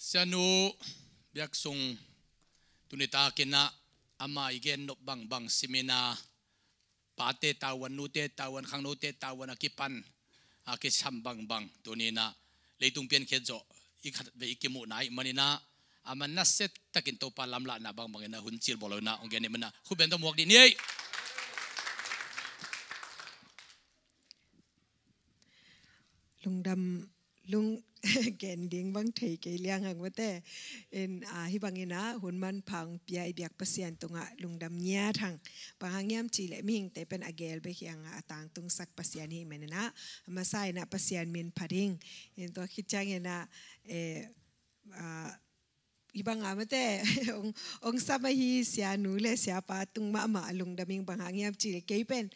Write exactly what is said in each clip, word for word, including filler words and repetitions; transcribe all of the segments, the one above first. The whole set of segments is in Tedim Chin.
Sianu Biak Sung, tuni takin ah ama i gen nop bangbang simin ah, pate tavuan, nute tavuan, khangnote tavuan a kipan a kisam bangbang, tuni in ah leitung piankhiat zawh i khatvei i kimuhna ahih manin ah, a man nasia takin Topa lamlahna bangbangin ah hun cil bawl lo in ah hong gen ahih manin ah, khut beng tawh muak dih ni ei. Lungdam, lung gen ding bang thei kei liang hang mate. In, ah, hih bangin ah hun manpha hong pia i biak Pasian tungah lungdam ngiat hang. Bang hang hiam cih leh mihingte pen a gel bek hi hang a, a tangtungsak Pasian hi manin ah, a masa in ah Pasian min pha ding. In tua khit ciangin ah, eh, ah, hih bang a mate, hong, hong sam ahi sianu le siapa tung mahmah a lungdam ing. Bang hang hiam cih leh kei pen,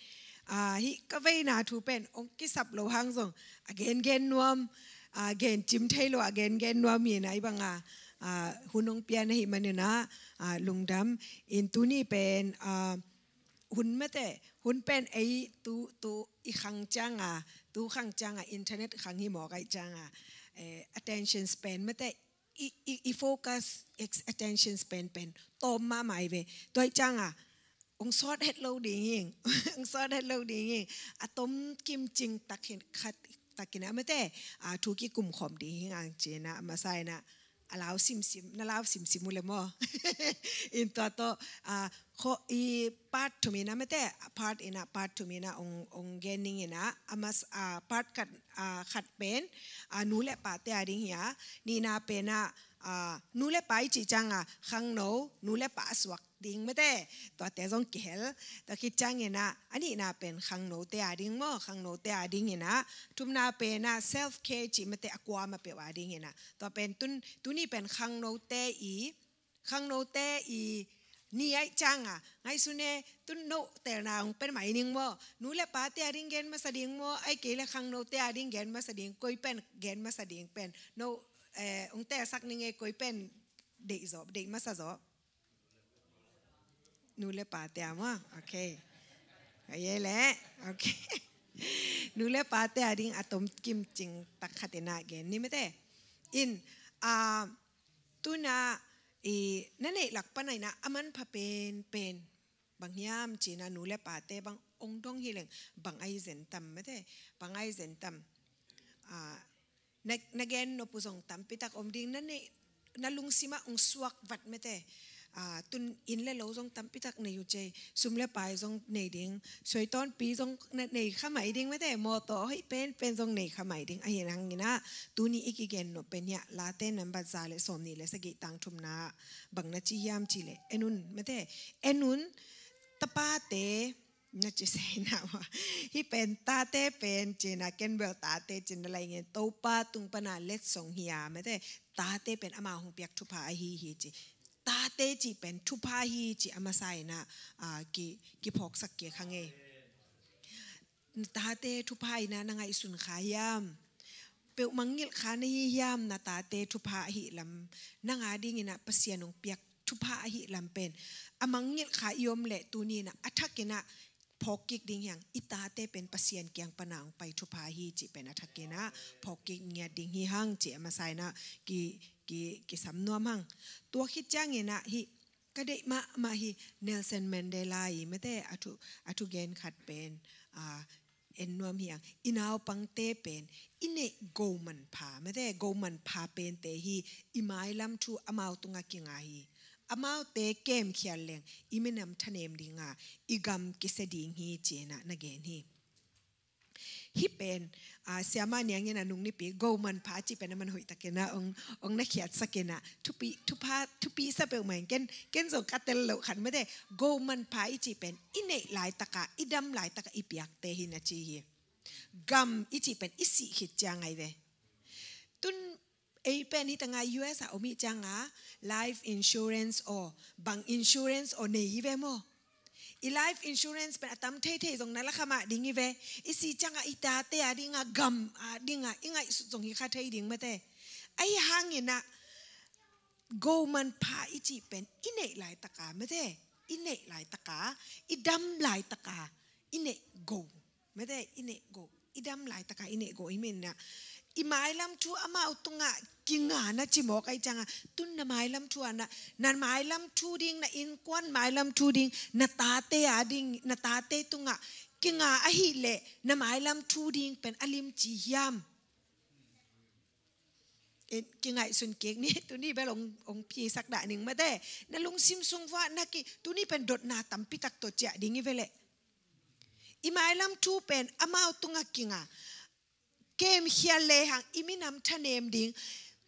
ah, hih ka veina thu pen hong kisap lo hang zong a gengen nuam, ah, gen cim thei lo a gengen nuam hi in ah, hih bang a, ah, hun hong pia na hih manin ah, ah, lungdam. In tuni pen, ah, hun mate, hun pen ei tu, tu i khang ciang a, tu khang ciang a, internet khang hi mawk ahih ciang a, eh, attention span mate, i, i, i focus, ex-, attention span pen tawm mahmah hi ve. Tua ahih ciang a, hong sawt het lo ding hi ing. Hong sawt het lo ding hi ing. A tom kim cing tak hi khat takin ah mate, ah, thu kikum khawm ding hi ing ang ci in ah, a masa in ah, a lau simsim, na lau simsim uh le maw. In tua tawh, ah, kho-, i part thum in ah mate, part in ah, part thum in ah hong, hong gen ning in ah, a mas-, ah, part khat, ah, khat pen, ah, nu le pate a ding hi a, nihna pen ah, ah, nu le pa i cih ciang a, khangno, nu le pa a suak ding mate, tuate zong kihel. Tua khit ciangin ah, a nihna pen khangnote a ding maw, khangnote a ding in ah, thumna pen ah self care cih mate, a kuamah peuh a ding in ah. Tua pen tun, tuni pen khangnote i, khangnote i ni ahih ciang a, ngaihsun e, tun no telna hong pen mai ning maw, nu le pate a ding gen masa ding maw, ahih kei leh khangnote a ding gen masa ding, koi pen gen masa ding pen, no, eh, hong telsak ning e, koi pen deih zaw, deih masa zaw. Nu le pate a maw? Ok. Ka ye le. Ok. Nu le pate a ding a tom kim cing tak khat in ah gen ni mate. In, ah, tu in ah, i, na neih lak pan ah in ah a manpha penpen bang hiam ci in ah, nu le pate bang hong dong hi leng bang ahi zen tam mate. Bang ahi zen tam. Ah, na, na gen nop uh zong tampi tak om ding, na neih, na lungsim ah hong suak vat mate. Ah, tun inn le lo zong tampi tak nei uh cei, sum le pai zong nei ding, suaitawnpi zong na nei kha mai ding mate, mawtaw hoih penpen zong nei kha mai ding. Ahi hangin ah, tuni i kigen nop pen hi a, Late nambat za le sawmnih le sagih tang thumna bang na ci hiam cih leh, en un mate, en un, tapate, na ci se na wa. Hih pen tate pen ci in ah, ken bel tate ci in ah, lai ngen Topa tung pan a letsong hi a mate. Tate pen amah hong piak thupha ahi hi ci. Tate cih pen thupha hi ci a masa in ah, ah, ki, kiphawksak kik hang e. Tate thupha in ah na ngaihsun kha hiam? Peuh mangngilh kha na hi hiam, na tate thupha ahih lam, nang a ding in ah Pasian hong piak thupha ahih lam pen a mangngilh kha i om leh, tuni in ah a thak in ah phawk kik ding hi hang. I tate pen Pasian kiang pan a hong pai thupha hi cih pen a thak in ah phawk kik ngiat ding hi hang cih a masa in ah ki, ki, kisam nuam hang. Tua khit ciangin ah hih ka deih mahmah hi, Nelson Mandela i mate, a thu, a thugen khat pen, ah, en nuam hi hang. I naupangte pen i neih go manpha mate, go manpha pente hi, i mailam thu amau tungah kinga hi. Amaute kemkhial leng i minam thanem ding a, i gam kisia ding hi ci in ah na gen hi. Hih pen, ah, Siama Niang in ah nung nipi go manpha cih pen a man hoih takin ah hong, hong na khiatsak in ah, thupi, thupha, thupi sa peuhmah in, ken, ken zong ka tel loh khat mate, go manpha i cih pen i neih laitak a, i dam laitak a i piakte hi na ci hi. Gam i cih pen i sih khit ciang ahi ve. Tun ei pen hih tangah U S a om i ciang a, life insurance aw, bang insurance aw nei hi ve maw. I life insurance pen a tam theithei zong na la kha mah ding hi ve. I sih ciang a i tate a ding a, gam a ding a i ngaihsut zong hi kha thei ding mate. Ahi hangin ah go manpha i cih pen i neih laitak a mate, i neih laitak a, i dam laitak a i neih go mate, i neih go, i dam laitak a i neih go i min ah, I mailam thu amau tungah kinga na ci mawk ahih ciangah, tun na mailam thu ah na, na mailam thu ding, na innkuan mailam thu ding, na tate a ding, na tate tungah kinga ahih leh na mailam thu ding pen a limci hiam? Kingaihsun kik ni, tuni bel ong, ong pisak dah ning mate. Na lungsim sung vua na ki, tuni pen dotna tampi tak tawh ciah ding hi ve leh. I mailam thu pen amau tungah kinga. Kemkhial lehang i minam thanem ding,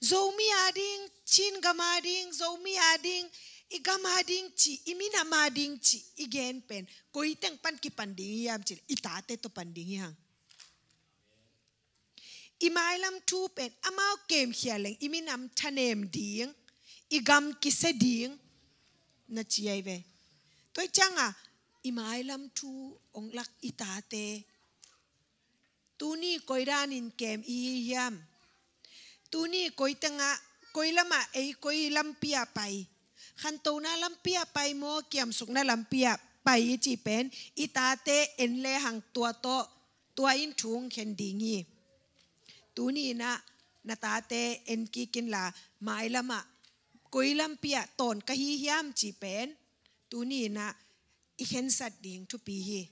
Zomi a ding, Chin gam a ding, Zomi a ding, i gam a ding ci, i minam a ding ci, i gen pen koi teng pan kipan ding hiam ci leh, i tate tawh pan ding hi hang. I mailam thu pen amau kemkhial leng i minam thanem ding, i gam kisia ding na ci ahi ve. Tua ahih ciangah i mailam thu ong lak i tate, tuni koi danin kem i hi hiam? Tuni koi tengah, koi lamah ei, koi lampi ah pai, khantona lampi ah pai maw, kiamsukna lampi ah pai i cih pen i tate en lehang tua tawh, tua in thu ong khen ding hi. Tuni in ah na tate en kik inla, mailam ah koi lampi ah tawn ka hi hiam cih pen tuni in ah i khensat ding thupi hi.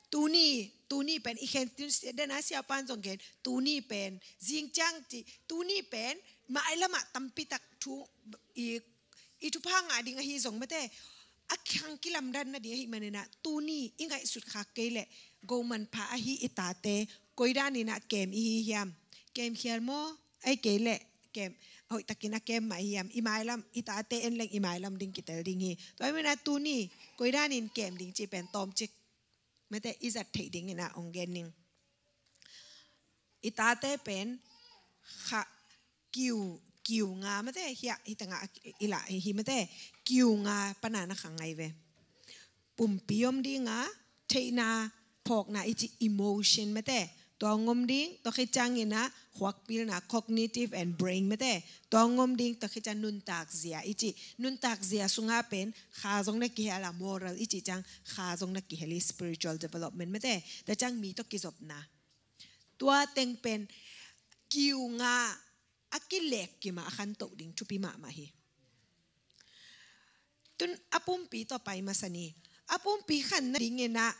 Tuni, tuni pen i khen, den a siapa'n zong gen, tuni pen zing ciang ci, tuni pen mailam ah tampi tak thu i, i thupha ngah ding ahi zong mate, a khang kilamdan nading ahih manin ah, tuni i ngaihsut khak kei leh, go manpha ahi i tate koi danin ah kem i hi hiam? Kemkhial maw, ahih kei leh kem, hoih takin a kem mah hiam? I mailam, i tate en leng i mailam ding kitel ding hi. Tua ahih manin ah tuni koi danin kem ding cih pen tawmcik mate i zat theih dingin ah ong gen ning. I tate pen kha, kiu, kiu nga mate, hiah, hi tengah i lah hi mate, kiu nga pan a na khang ahi ve. Pumpi om ding a, theihna, phawkna i cih emotion mate, tua ong om ding, tua khit ciangin ah khuakpilna, cognitive and brain mate, tua ong om ding, tua khit ciang nuntak zia i cih, nuntak zia sungah pen kha zong na kihel a, moral i cih ciang kha zong na kihel hi, spiritual development mate, tua ciang mi tawh kizopna. Tua teng pen kiu nga a kilek kim a khantoh ding thupi mahmah hi. Tun a pumpi tawh pai masa ni. A pumpi khan nadingin ah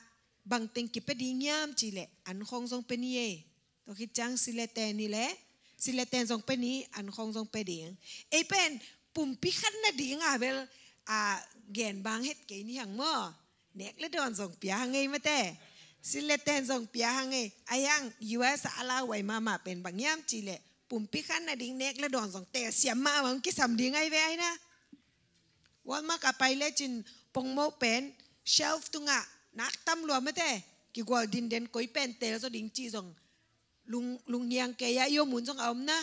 bang teng kipia ding hiam cih leh, an khawng zong pia ni ei. Tua khit ciang sileten hi leh, sileten zong pia ni, an khawng zong pia ding. Ei pen pumpi khan nading a bel, a, gen bang het kei ni hang maw. Nek le dawn zong pia hang ei mate. Sileten zong pia hang ei. A hiang U S a a lauhuai mahmah pen bang hiam cih leh, pumpi khan nading nek le dawn zong telsiam mahmah ong kisam ding ahi ve ahi na. Walmart ah pai lecin pongmoh pen shelf tungah nak tam lua mate, kigual dinden, koi pen tel zaw ding cih zong lung, lunghiang kei a i om hun zong a om na.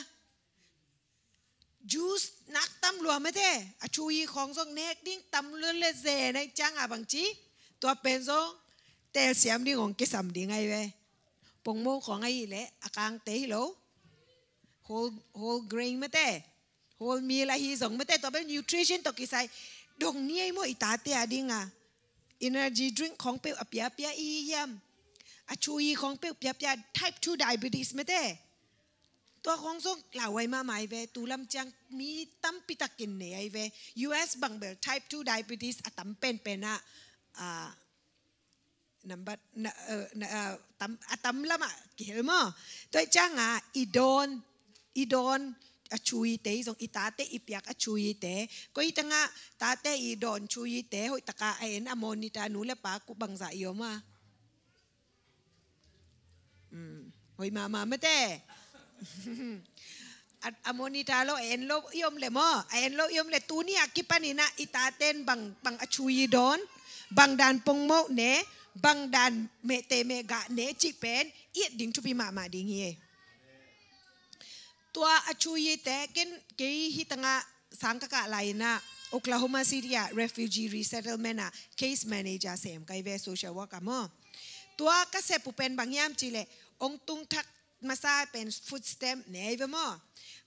Juice nak tam lua mate, a thui khawng zong nek ding tam lua le zen ahih ciang a bangci, tua pen zong telsiam ding ong kisam ding ahi ve. Pongmoh khawng ahih leh a kangte hi lo, whole, whole grain mate, wholemeal ahi zong mate, tua bel nutrition tawh kisai dong ni ei maw, i tate a ding a. Energy drink khawng peuh a piapia i hi hiam? A thui khawng peuh piapia, type two diabetes mate. Tua khawng zong lauhuai mahmah ahi ve, tu lam ciang mi tampi takin nei ahi ve. U S bang bel type two diabetes a tam penpen ah, a, number, na, eh, na, eh, tam, a tam lamah kihel maw. Tua ahih ciang a, i dawn, i dawn a thuite hi zong, i tate i piak a thuite. Koi teng ah tate i dawn thuite hoih tak a a en a monitor, nu le pa, kua bangzah i om a. Hmm. Hoih mahmah mate. A, a monitor lo, a en lo i om leh maw, a en lo i om leh, tuni a kipanin ah i taten bang, bang a thui dawn, bang dan pongmoh ne, bang dan mehteh mehgah ne cih pen i et ding thupi mahmah ding hi. Tua a thuite, ken kei hi teng ah sang ka kah lai-in ah Oklahoma City ah refugee resettlement ah case manager sem ka hi ve, social worker maw. Tua ka sep uh pen bang hiam cih leh, ong tung thak masa pen food stamp ne ahi ve maw.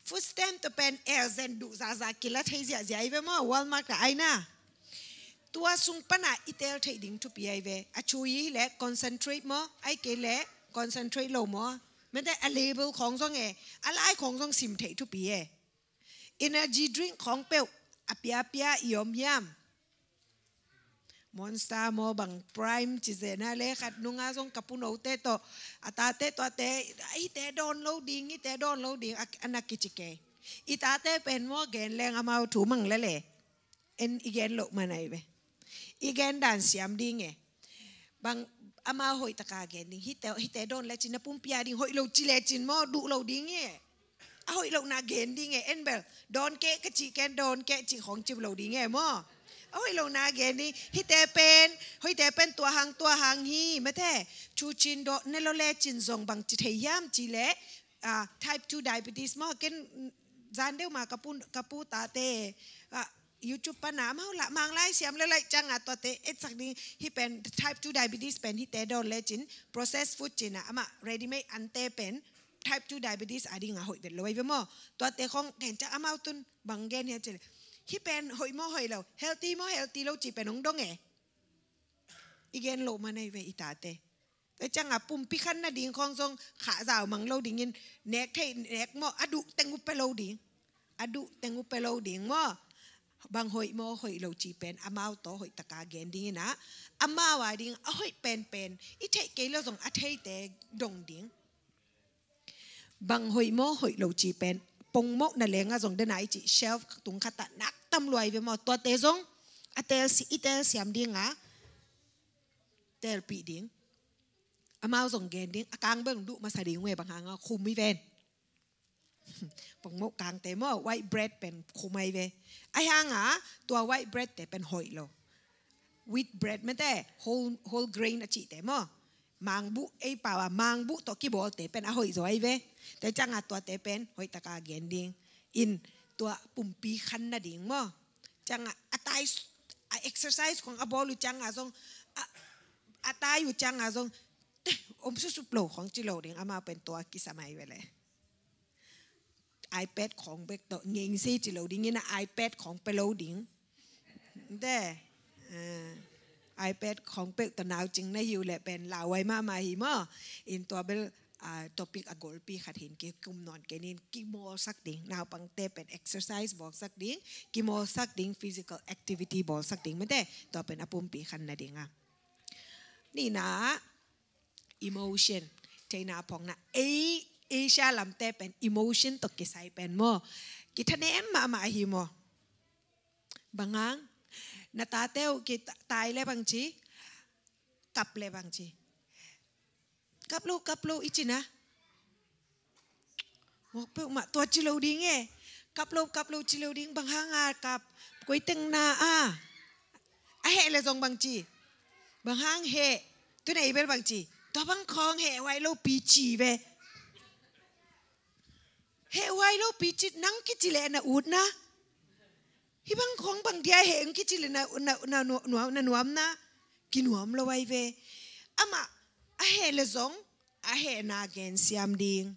Food stamp tawh pen elzen duh zahzah kila thei ziahziah ahi ve maw, Walmart ah ahi na. Tua sung pan ah i tel theih ding thupi ahi ve. A thui hi leh concentrate maw, ahih kei leh concentrate lo maw, Mate, a label khawng zong e, a lai khawng zong sim theih thupi e. Energy drink khawng peuh a piapia i om hiam? Monster maw, bang Prime ci zen a le, khat nunga zong ka punote tawh, a tate tawh a te, hihte dawn lo ding, hihte dawn lo ding, a, a na kici kei. I tate pen maw, gen leng amau thu mang lele. En i gen loh man ai ve. I gen dan siam ding e. Bang amau hoih taka gen ding. Hihte, hihte dawn lecin na pumpi a ding hoih lo ci lecin maw, duh lo ding e. A hoih lohna gen ding e. En bel, dawn kei ka cih ken, dawn kei cih khawng ci lo ding e maw. A hoih lohna gen ding. Hihte pen, hoihte pen tua hang, tua hang hi, mate. Cu cin dawh ne lo lecin zong bang ci thei hiam ci le, ah, type two diabetes maw. Ken zan deuh ma ka pu, ka pu tate, ah, YouTube pana amau lah Manglai siam le laih cianga tuate etsak ding. Hih pen type two diabetes pen hihte dawn lecin, processed food cina, amah ready made ante pen type two diabetes a dinga hoih vet lo ai ve maw. Tuate khawng gen ciang amau tun bang gen hia ci le, hih pen hoih maw hoih lo, healthy maw healthy lo ci pen hong dong e. I gen loh man ai ve i tate. Tua cianga pumpi khan nading khawng zong khahzau mang lo dingin, nek theih nek maw, a duh teng uh pia lo ding. A duh teng uh pia lo ding maw. Bang hoih maw hoih lo ci pen amau tawh hoih taka gen dingin ah, amau a ding a hoih penpen i theih kei lo zong a theite dong ding. Bang hoih maw hoih lo ci pen pongmawh na lenga zong dena i cih shelf tung khatah nak tam luai ve maw. Tuate zong a tel si, i tel siam dinga telpih ding. Amau zong gen ding, a kang beng duh masa ding uh e, bang hanga khum i ven. Pongmawh kangte maw, white bread pen khum ai ve. Ai hanga tua white bread te pen hoih lo. Wheat bread mate, whole, whole grain a cihte maw. Mangbuh, ei pau a mangbuh tawh kibawlte pen a hoih zaw ai ve. Tua cianga tuate pen hoih taka gen ding. In tua pumpi khan nading maw. Cianga a tai, a exercise khong a bawl uh cianga zong, a, a tai uh cianga zong, eh, om susup lo khong ci lo ding, amau pen tua kisam ai ve le. iPad khong bek tawh ngeng sei ci lo ding, ina iPad khong pe lo ding. De, eh, iPad khong peuh tawh naucing na hi uh le pen lauhuai mahmah hi maw. In tua bel, ah, topic a golpi khat hin kikum nawn kenin, kimawlsak ding, naupangte pen exercise bawlsak ding, kimawlsak ding, physical activity bawlsak ding, mate, tua pen a pumpi khan nadinga. Nihna, emotion. China phongna. Ei, Asia lamte pen emotion tawh kisai pen maw. Kithanem mahmah ahi maw. Bang hang, na tate uh kitai le bang ci, kap le bang ci. Kap lo, kap lo i cina. Mawk peuhmah tua ci lo ding e. Kap lo, kap lo ci lo ding, bang hanga kap. Koi teng na a. A heh le zong bang ci. Bang hang heh. Tuna i bel bang ci. Tua bang khawng heh huai lo pi ci ve. Heh huai lo pi ci nang kici le na ut na. Hih bang khawng bang dia heh hong kici le na, na, na, na, nuam, na nuam na. Kinuam lo ai ve. Amah a heh le zong a hehna gen siam ding.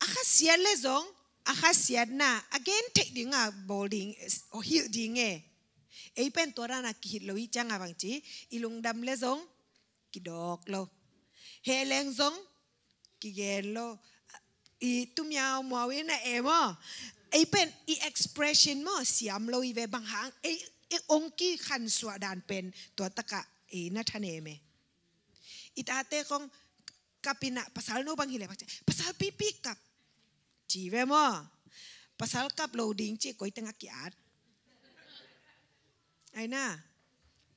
A khasiat le zong a khasiatna a gen theih dinga bawl ding, hilh ding e. Ei pen tua dana kihilh lo i cianga bang ci, i lungdam le zong kidawk lo. Heh leng zong kigen lo. I tumiau muau ina e maw. Ei pen i expression maw siam lo i ve, bang hang ei, ei ong kikhansuah dan pen tua taka ei na thanem e. I tate kong kap ina, pasal no bang hi le bang ci, pasal pipi kap ci ve maw. Pasal kap lo ding ci koi teng a ki-at. Ai na.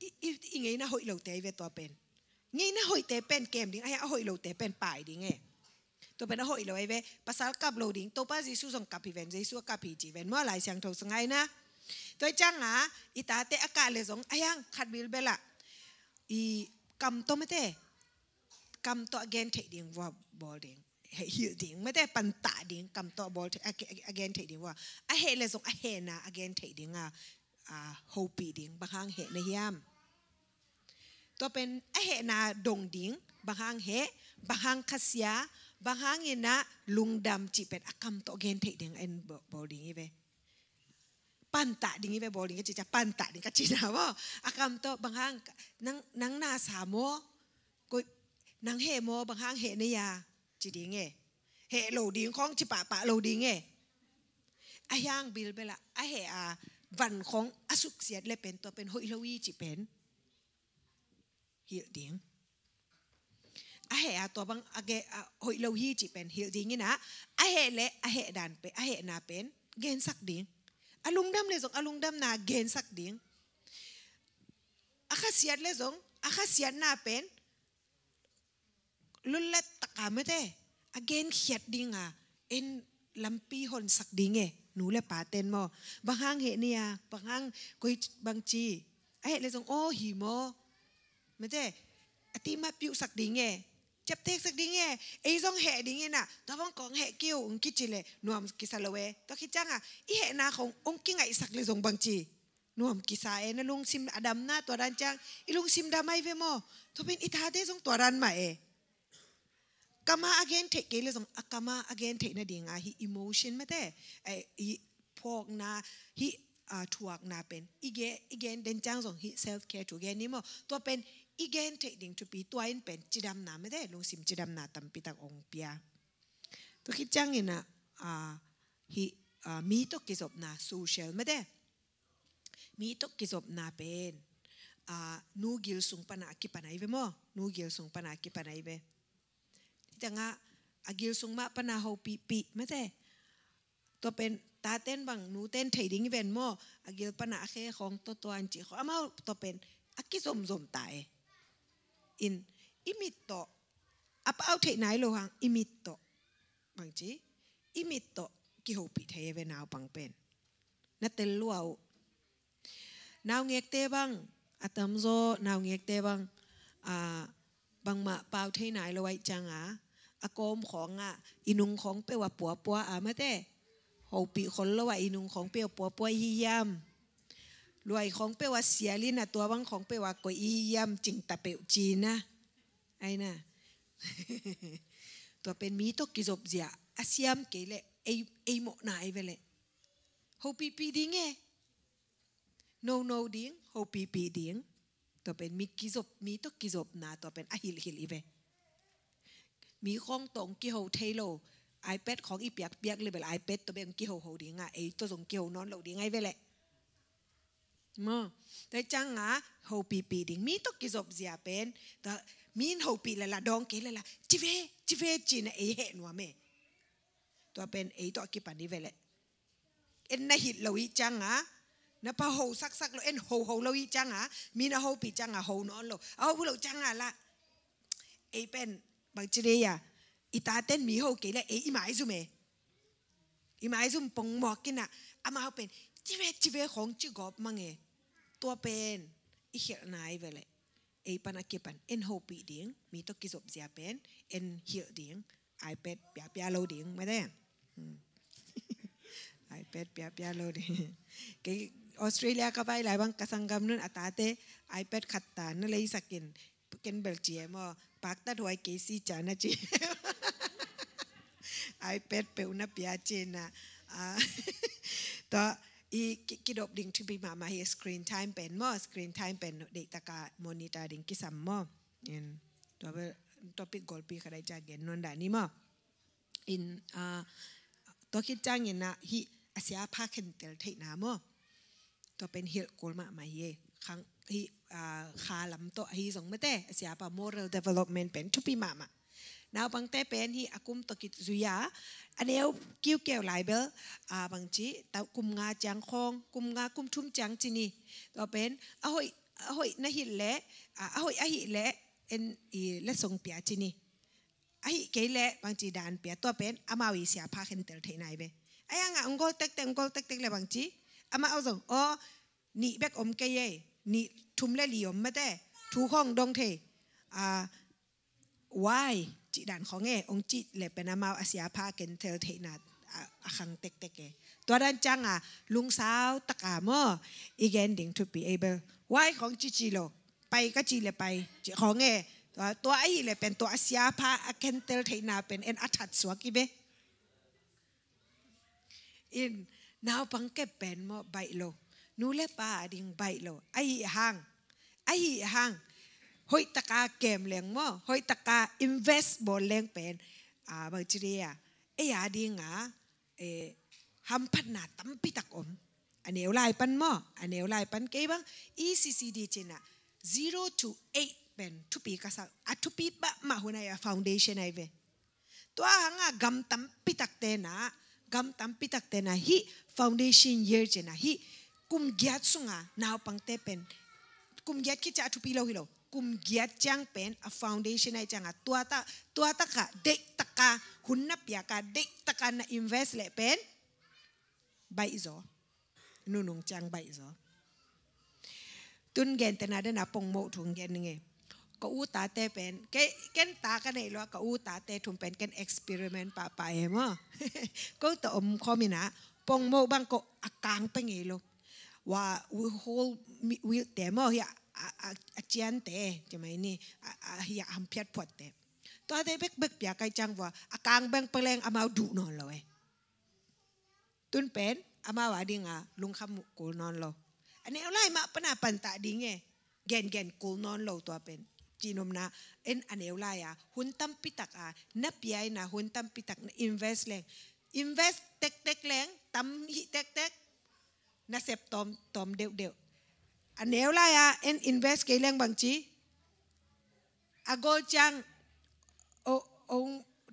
I, i, i ngeina hoih lote ai ve tua pen. Ngeina hoihte pen kem ding, ai a hoih lote pen pai ding e. Tua pen a hoih lo ai ve, pasal kap lo ding, Topa Jesu zong kap hi ven, Jesu a kap hi ci ven maw, Lai Siangtho sung ai na. Tua i cianga, i tate a kah le zong, ai hang khat bilbel ah. I kam tawh mate, kam tawh a gen theih ding vua bawl ding. Heh, hilh ding, mate pantah ding, kam tawh bawl theih, a, a, a gen theih ding vua. A heh le zong a hehna a gen theih dinga, a, hopih ding, bang hang heh na hiam. Tua pen a hehna dong ding, bang hang heh, bang hang khasia, bang hang ina lungdam cih pen a kam tawh gen theih ding en bawl, bawl ding i ve. Pantah ding i ve, bawl ding ka ci ciang pantah ding ka ci na maw. A kam tawh bang hang, nang, nang na sa maw, koi, nang heh maw, bang hang heh na hia. ci ding e. Heh lo ding khawng ci pahpah lo ding e. A hiang bilbel ah a heh a van khawng a suksiat le pen tua pen hoih lo hi ci pen hilh ding. A heh a tua bang a ge a hoih lo hi ci pen hilh ding in ah a heh le a heh dan pen a hehna pen gensak ding. A lungdam le zong a lungdamna gensak ding. A khasiat le zong a khasiatna pen lullat taka mate a genkhiat dinga en lampi honsak ding e. Nu le pa ten maw, bang hang heh ni a, bang hang koi bang ci a heh le zong aw hi maw mate a ti mah piuhsak ding e. Ciapteksak ding e. Ei zong heh ding in ah tua bang kong heh kiu ung kici le nuam kisa lo e. Tua khit cianga i hehna khong ong kingaihsak le zong bang ci nuam kisa e. Na lungsim a damna tua dan ciang i lungsim dam ai ve maw? Tua pen i tate zong tua dan mah e. Kama a gen theih kei le zong a kama a gen theih nadinga hi emotion mate, eh, i phawkna hi, ah, thuakna pen i gen, i gen den ciang zong hi self care thu gen ni maw? Tua pen i gen theih ding thupi tua in pen cidamna mate, lungsim cidamna tampi tak ong pia. Tua khit ciangin ah, ah, hi, ah, mi tawh kizopna social mate. Mi tawh kizopna pen, ah, nu gil sung pana a kipan ai ve maw? Nu gil sung pana a kipan ai ve. Hitanga a gil sung mah pana hopihpih mate. Tua pen taten bang nuten thei ding i ven maw? A gil pana a khe khawng tawtuan cih khawng amau tua pen a kizomzom ta e. In i mit tawh a pau theih nai lo hang i mit tawh bang ci i mit tawh kihopih thei e ve naupang pen. Na tel lua uh. Naungekte bang a tamzaw naungekte bang, ah, bangmah pau thei nai lo aih cianga a kawm khawngah i nung khawng peuh a puapua a mate. Hopih khol lo ah i nung khawng peuh a puapua i hi hiam? Luai khawng peuh a sialin a tua bang khawng peuh a koih i hi hiam cingta peuh cina. Aina. Tua pen mi tawh kizop zia a siam kei leh ei, ei mawhna ai ve leh. Hopihpih ding e. No no ding, hopihpih ding. Tua pen mi kizop, mi tawh kizopna tua pen a hilhhilh i ve. Mi khawng tawh ong kiho thei lo. iPad khawng i piakpiak le bel iPad tawh bek ong kihoho dinga ei tawh zong kiho nawn lo ding ai ve leh. Maw, tua cianga hopihpih ding, mi tawh kizop zia pen tua, min hopih lala dawng kei lala ci ve, ci ve cina ei heh nuam e. Tua pen ei tawh a kipan i ve leh. En na hilh lo i cianga na pau ho saksak lo, en hoho lo i cianga mi na hopih cianga ho nawn lo, a ho lo cianga la ei pen bang ci dei a i taten mi ho kei leh ei i maizum e. I maizum pong mawk in ah amau pen ci ve, ci ve khawng ci gawp mang e. Tua pen i khelhna ai ve leh. Ei pan a kipan en hopih ding, mi tawh kizop zia pen en hilh ding, iPad piapia lo ding mate. Hmm. iPad piapia lo ding. Kei Australia ka vai lai bang ka sanggam nun a tate iPad khat ta na leisak in ken bel ci e maw, paktat huai kei si ca na ci. iPad peuh na pia cina. Ah, tua i ki, kidop ding thupi mahmah hi screen time pen maw, screen time pen deihtaka monitor ding kisam maw. In tua bel topic golpi khat ai ca gen nuan dah ni maw. In, ah, tua khit ciangin ah hih a siapha khentel theihna maw. Tua pen hilh kul mahmah hi e. Khang hih, ah, kha lam tawh ahi zong mate a siapha moral development pen thupi mahmah. Naupangte pen hih a kum tawh kizui a a neu kiukeu lai bel, ah, bang ci tau kum nga ciang khawng, kum nga kum thum ciang ci ni. Tua pen a hoih, a hoih na hilh leh, ah, a hoih ahih leh en i letsong pia ci ni. Ahih kei leh bang ci dan pia, tua pen amau i siapha khentel theihna ai ve. A hiangah ong gol tektek, ong gol tektek le bang ci amau zong aw nih bek om kei e, nih thum le li om mate, thu khawng dong thei. Ah, why cih dan khawng e ong cih le pen amau a siapha khentel theihna a, a khang tektek e. Tua dan cianga lungsau taka maw i gen ding thupi ei bel. Why khawng cici lo, pai ka ci le pai cih khawng e. Tua, tua ahih le pen tua a siapha a khentel theihna pen en a that suak i ve. In naupang kep pen maw baih lo, nu le pa a ding baih lo. Ahi hang, ahi hang hoihtaka kem leng maw, hoihtaka invest bawl leng pen, a, bang ci dih a, ei a ding a, eh, hamphatna tampi tak om. A neu lai pan maw, a neu lai pan kei bang, E C C D ci-in a, zero to eight pen thupi ka sa, a thupi mahmah hun ahi a foundation ahi ve. Tua hang a gam tampi takte na, gam tampi takte na hih foundation year ci-in a, hih kum giat sung a naupangte pen, kum giat khit ciang a thupi lo hi lo. Kum giat ciang pen a foundation ahi ciang a, tua ta, tua tak a deih tak a, hun na piak a deih tak a na invest leh pen baih zaw. Nunung ciang baih zaw. Tun gentehna den a pongmoh thu gen ning e. Ka u tate pen, ke, ken ta ka neih lo a, ka u tate thum pen ken experiment pahpah e maw. Ko tawh om khawm in a, pongmoh bang ko a kang pia ngei lo. Wa, whole mi-, wheat te maw, hi a, a, a, a cian te, ci mai ni, a, a, hi a hamphiat phuat te. Tuate bekbek pia kai ciang vua, a kang bang pia leng amau duh nawn lo e. Tun pen, amau a ding a lungkham uh kul nawn lo. A neu lai mah pan a pantah ding e. Gengen kul nawn lo tua pen. Ci-in om na, en a neu lai a hun tampi tak a, na pia in a hun tampi tak na invest leng. Invest tektek leng, tam hih tektek, na sep tawm, tawm deuhdeuh. A neu lai a, en invest kei leng bang ci. A gol ciang, o, o,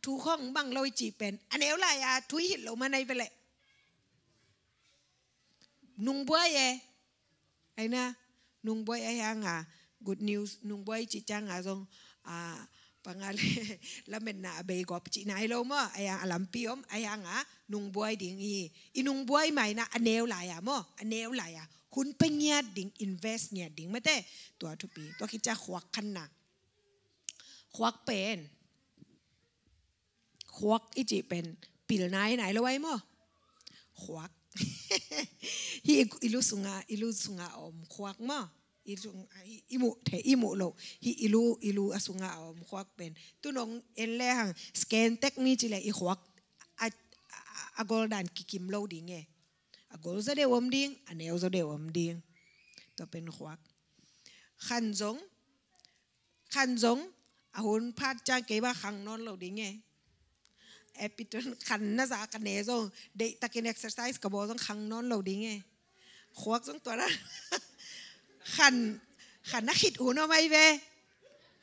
thu khong bang lo i cih pen. A neu lai a, thu i hilh loh man ahi ve leh. Nungbuai e. Ahi na, nungbuai ahi hang a, good news, nungbuai cih ciang a zong, a, panga le, lametna a bei gawp cihna hi lo maw, ahi hang a lampi om, ahi hang a, nungbuai ding hi. I nungbuai mai na, a neu lai a maw, a neu lai a. Hun pia ngiat ding, invest ngiat ding, mate, tua thupi, tua khit ciang khuak khanna. Khuak pen. Khuak i cih pen pilna hi nai lo ai maw? Khuak. Hih i, i lu sung a, i lu sung a om khuak maw? I lu sung, i, i muh the, i muh loh. Hih i lu, i lu a sung a om khuak pen. Tu nong en le hang, scan tek ni ci le i khuak a, a, a gol dan kikim lo ding e. A gol zaw deuh om ding, a neu zaw deuh om ding. Tua pen khuak. Khan zong, Khan zong, a hun phat ciang kei bang khang nawn lo ding e. Epi tun khan na za ka ne zong, deih takin exercise ka bawl zong khang nawn lo ding e. Khuak zong tua na. Khan, khan na khit hun om ai ve.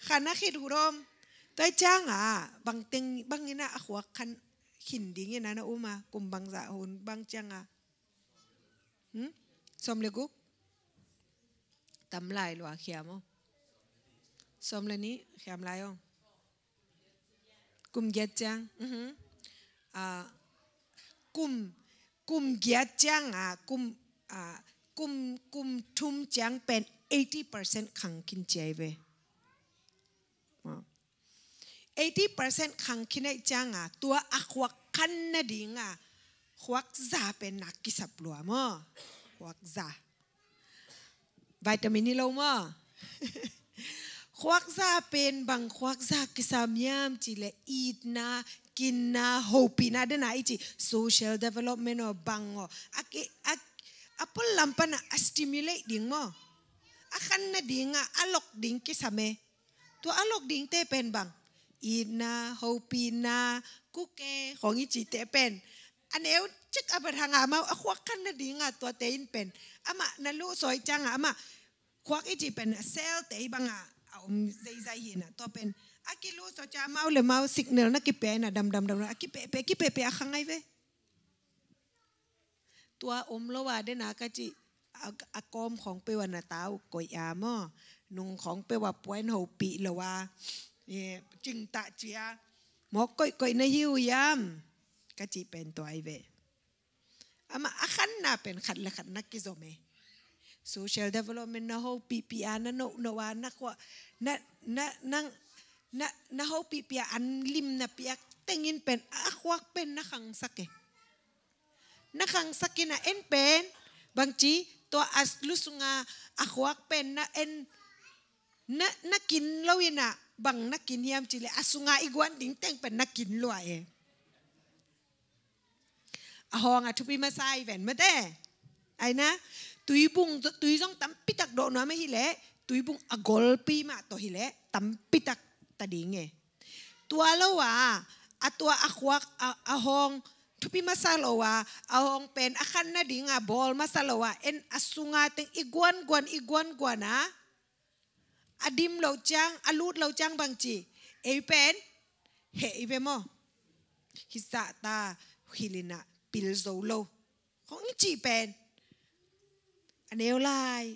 Khan na khit hun om. Tua ciang a, bang teng, bang in a khuak khan khin ding in a na um a, kum bang za hun bang ciang a. Hmm? Sawm le guk? Tam lai lua khiam aw. Sawm le nih khiam lai aw. Kum giat ciang. Mhm. Ah, kum, kum giat ciang, ah, kum, ah, kum, kum thum ciang pen eighty percent khang khin ci ai ve. Ah. Eighty percent khang khin ahih ciang a, tua a khuak khan nading a, khuak za pen na kisap lua maw? Khuak za. Vitamin hi lo maw? Khuak za pen bang khuak za kisam hiam cih leh itna, kinna, hopihna, den a i cih social development aw bang aw. A ki, a, a pol lam pan a, a stimulate ding maw? A khan nading a, a lok ding kisam e. Tua a lok dingte pen bang? Itna, hopihna, kuke, khong i cihte pen. A neu cik a bat hang a amau, a khuak khan nading a tuate in pen. Amah na luh sawi ciang a, amah khuak i cih pen, a cell te i bang a, a om zeizai hi na, tua pen. A kiluh sawi ciang amau le mau signal na kipia in a dam, dam, dam, a kipehpeh, kipehpeh a khang ai ve. Tua om lo a den a ka cih a, a kawm khawng peuh a na ta uh koih a maw? Nung khawng peuh a puan hopih lo a, e, cingtah cia mawk koihkoih na hi uh hiam? Ka cih pen tua ai ve. Amah a khanna pen khat le khat na kizom e. Social development na hopihpih a, na nohnoh a, na khua, na, na, na, na, na hopihpih a, an lim na piak tengin pen a khuak pen na khangsak e. Na khangsak in a en pen, bangci, tua a lu sung a, a khuak pen na en, na, na kin lo in a, bang na kin hiam cih leh, a sung a i guan ding teng pen na kin lua e. A hawng a thupi masa i ven mate. Ai na, tuibung, tui zong tampi tak doh nuam a hi leh, tuibung a golpi mah tawh hi leh, tampi tak ta ding e. Tua lo a, a tua a khuak a, a hawng thupi masa lo a, a hawng pen a khan nading a bawl masa lo a, en a sunga teng i guanguan, i guanguan a, a dim lo ciang, a lut lo ciang bang ci, ei pen heh i ve maw? Hi zah ta, hilh in a pil zo lo. Hong i cih pen a neu lai.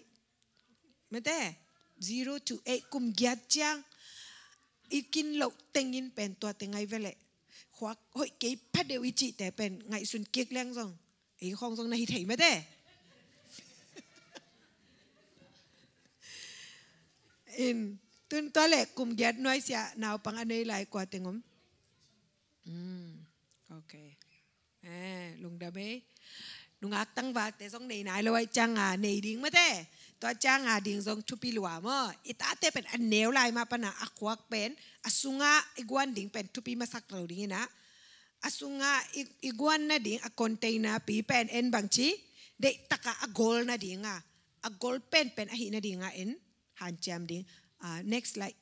Mate, zero to eight, kum giat ciang i kin loh tengin pen tua teng ai ve leh. Khuak hoih kei pha deuh i cihte pen ngaihsun kik leng zong, ei khawng zong na hi thei mate. In, tun tua leh kum giat nuai sia naupang a nei lai kua teng om? Hmm, ok. Eh, lungdam ei. Nungak tangvalte zong nei nai lo ahih ciang a nei ding mate. Tua ciang a ding zong thupi lua maw? I tate pen a neu lai mah pan a, a khuak pen a sunga i guan ding pen thupi masak lo ding in a, a sunga i, i guan nading a container pi pen en bang ci, deih tak a a gol nading a, a gol penpen ahih nading a en hanciam ding. Ah, next slide.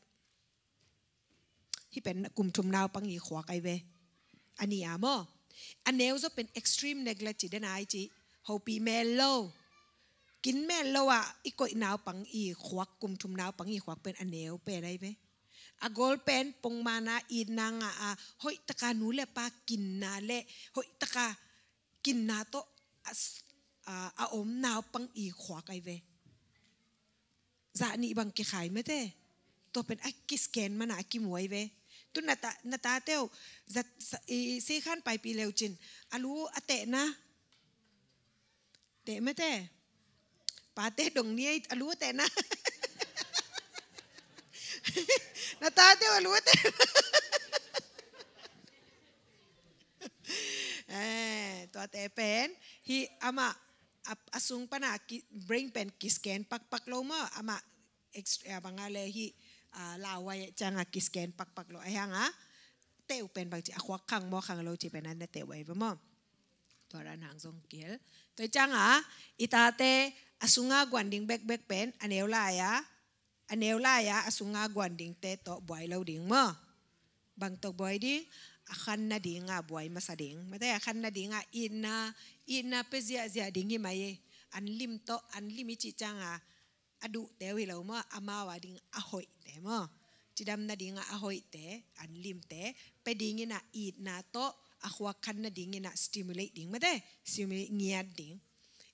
Hih pen kum thum naupang i khuak ai ve. A nih a maw? A neu zaw pen extreme neglect ci den ai ci. Hopih mel lo, kin mel lo a i koih naupang i khuak, kum thum naupang i khuak pen a neu pen ai ve. A gol pen pongman a, itna ngah a, hoih tak a nu le pa kinna le hoih tak a kinna tawh a s-, a, a om naupang i khuak ai ve. Zah nih bang kikhai mate. Tua pen a kisken man a a kimu ai ve. Tu na ta, na tate uh, zat, sa, i, sikhan paipih leu cin, a lu a tehna. Teh mate. Pate dong ni ei, a lu a tehna. Na tate uh a lu a tehna. Eh, tuate pen, hih amah a, a sung pan a ki, brain pen kisken pakpak lo maw, amah ex-, a, bang a le hih, a, lauhuai ciang a kisken pakpak lo. Ahih hang a, teh uh pen bang ci, a khuak khang maw khang lo ci pen a na teh uh ai ve maw. Tua dan hang zong kihel. Tua ciang a, i tate a sunga guan ding bekbek pen a neu lai a, a neu lai a, a sunga guan dingte tawh buai lo ding maw? Bang tawh buai ding? A khan nading a buai masa ding. Mate, a khan nading a itna, itna pia ziahziah ding hi mai e. An lim tawh, an lim i cih ciang a, a duhte uh hi lo maw? Amau a ding a hoihte maw? Cidam nading a a hoihte, an limte pia ding in a, itna tawh a khuak khan nading in a stimulate ding mate. Stimulate, ngiat ding.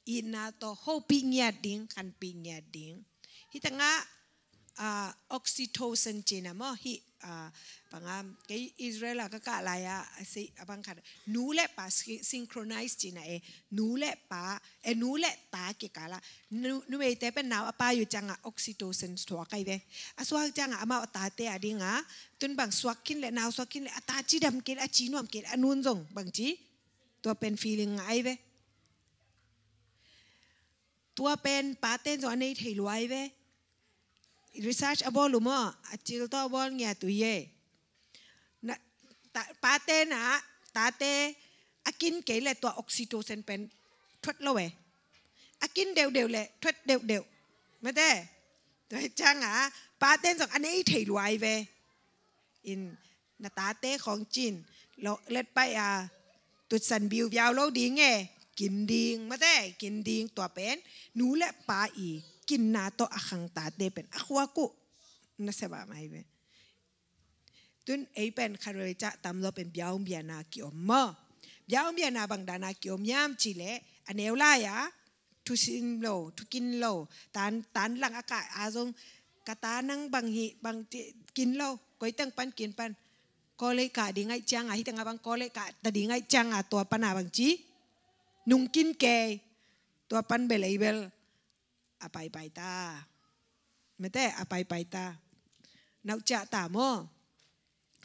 Itna tawh hopih ngiat ding, khanpih ngiat ding. Hih teng ah, ah, oxytocin ci-in a maw, hih, ah, bang a, kei Israel ah ka kah lai ah, a si, a bang khat, nu le pa sy-, synchronize ci-in a e, nu le pa, e, nu le ta kikal ah, nu, numeite pen nau a paai uh ciang a oxytocin suak ai ve. A suak ciang a amau a tate a ding a, tun bang suak khin leh, nau suak khin leh, a ta cidam kei leh, a ci nuam kei leh, a nu'n zong bang ci, tua pen feeling ngah ai ve. Tua pen pate'n zong a nei thei lua ai ve. Research a bawl uh maw, a cil tawh a bawl ngiat uh hi e. Na, ta, pate'n a, tate a kin kei leh tua oxytocin pen thuat lo e. A kin deuhdeuh leh thuat deuhdeuh. Mate. Tua hi ciang a, pate'n zong a nei thei lua ai ve. In, na tate khawng cin, lo, let pai a, tutsan biuviau lo ding e, kin ding, mate, kin ding, tua pen nu le pa i kinna tawh a khang tate pen a khuak uh, na sep a mai ve. Tun ei pen khat vei ciah tam zaw pen biaum biana kiom maw? Biaum biana bang dana kiom hiam cih leh, a neu lai a, thusim lo, thukin lo, tan, tan lang a kah a zong, ka ta nang bang hi, bang ci, kin lo, koi teng pan kin pan. College kah ding ahih ciang a, hih teng a bang college kah ta ding ahih ciang a, tua pan a bang ci, nungkin kei, tua pan bel ei bel a paipai ta. Mate, a paipai ta. Nauhciah ta maw?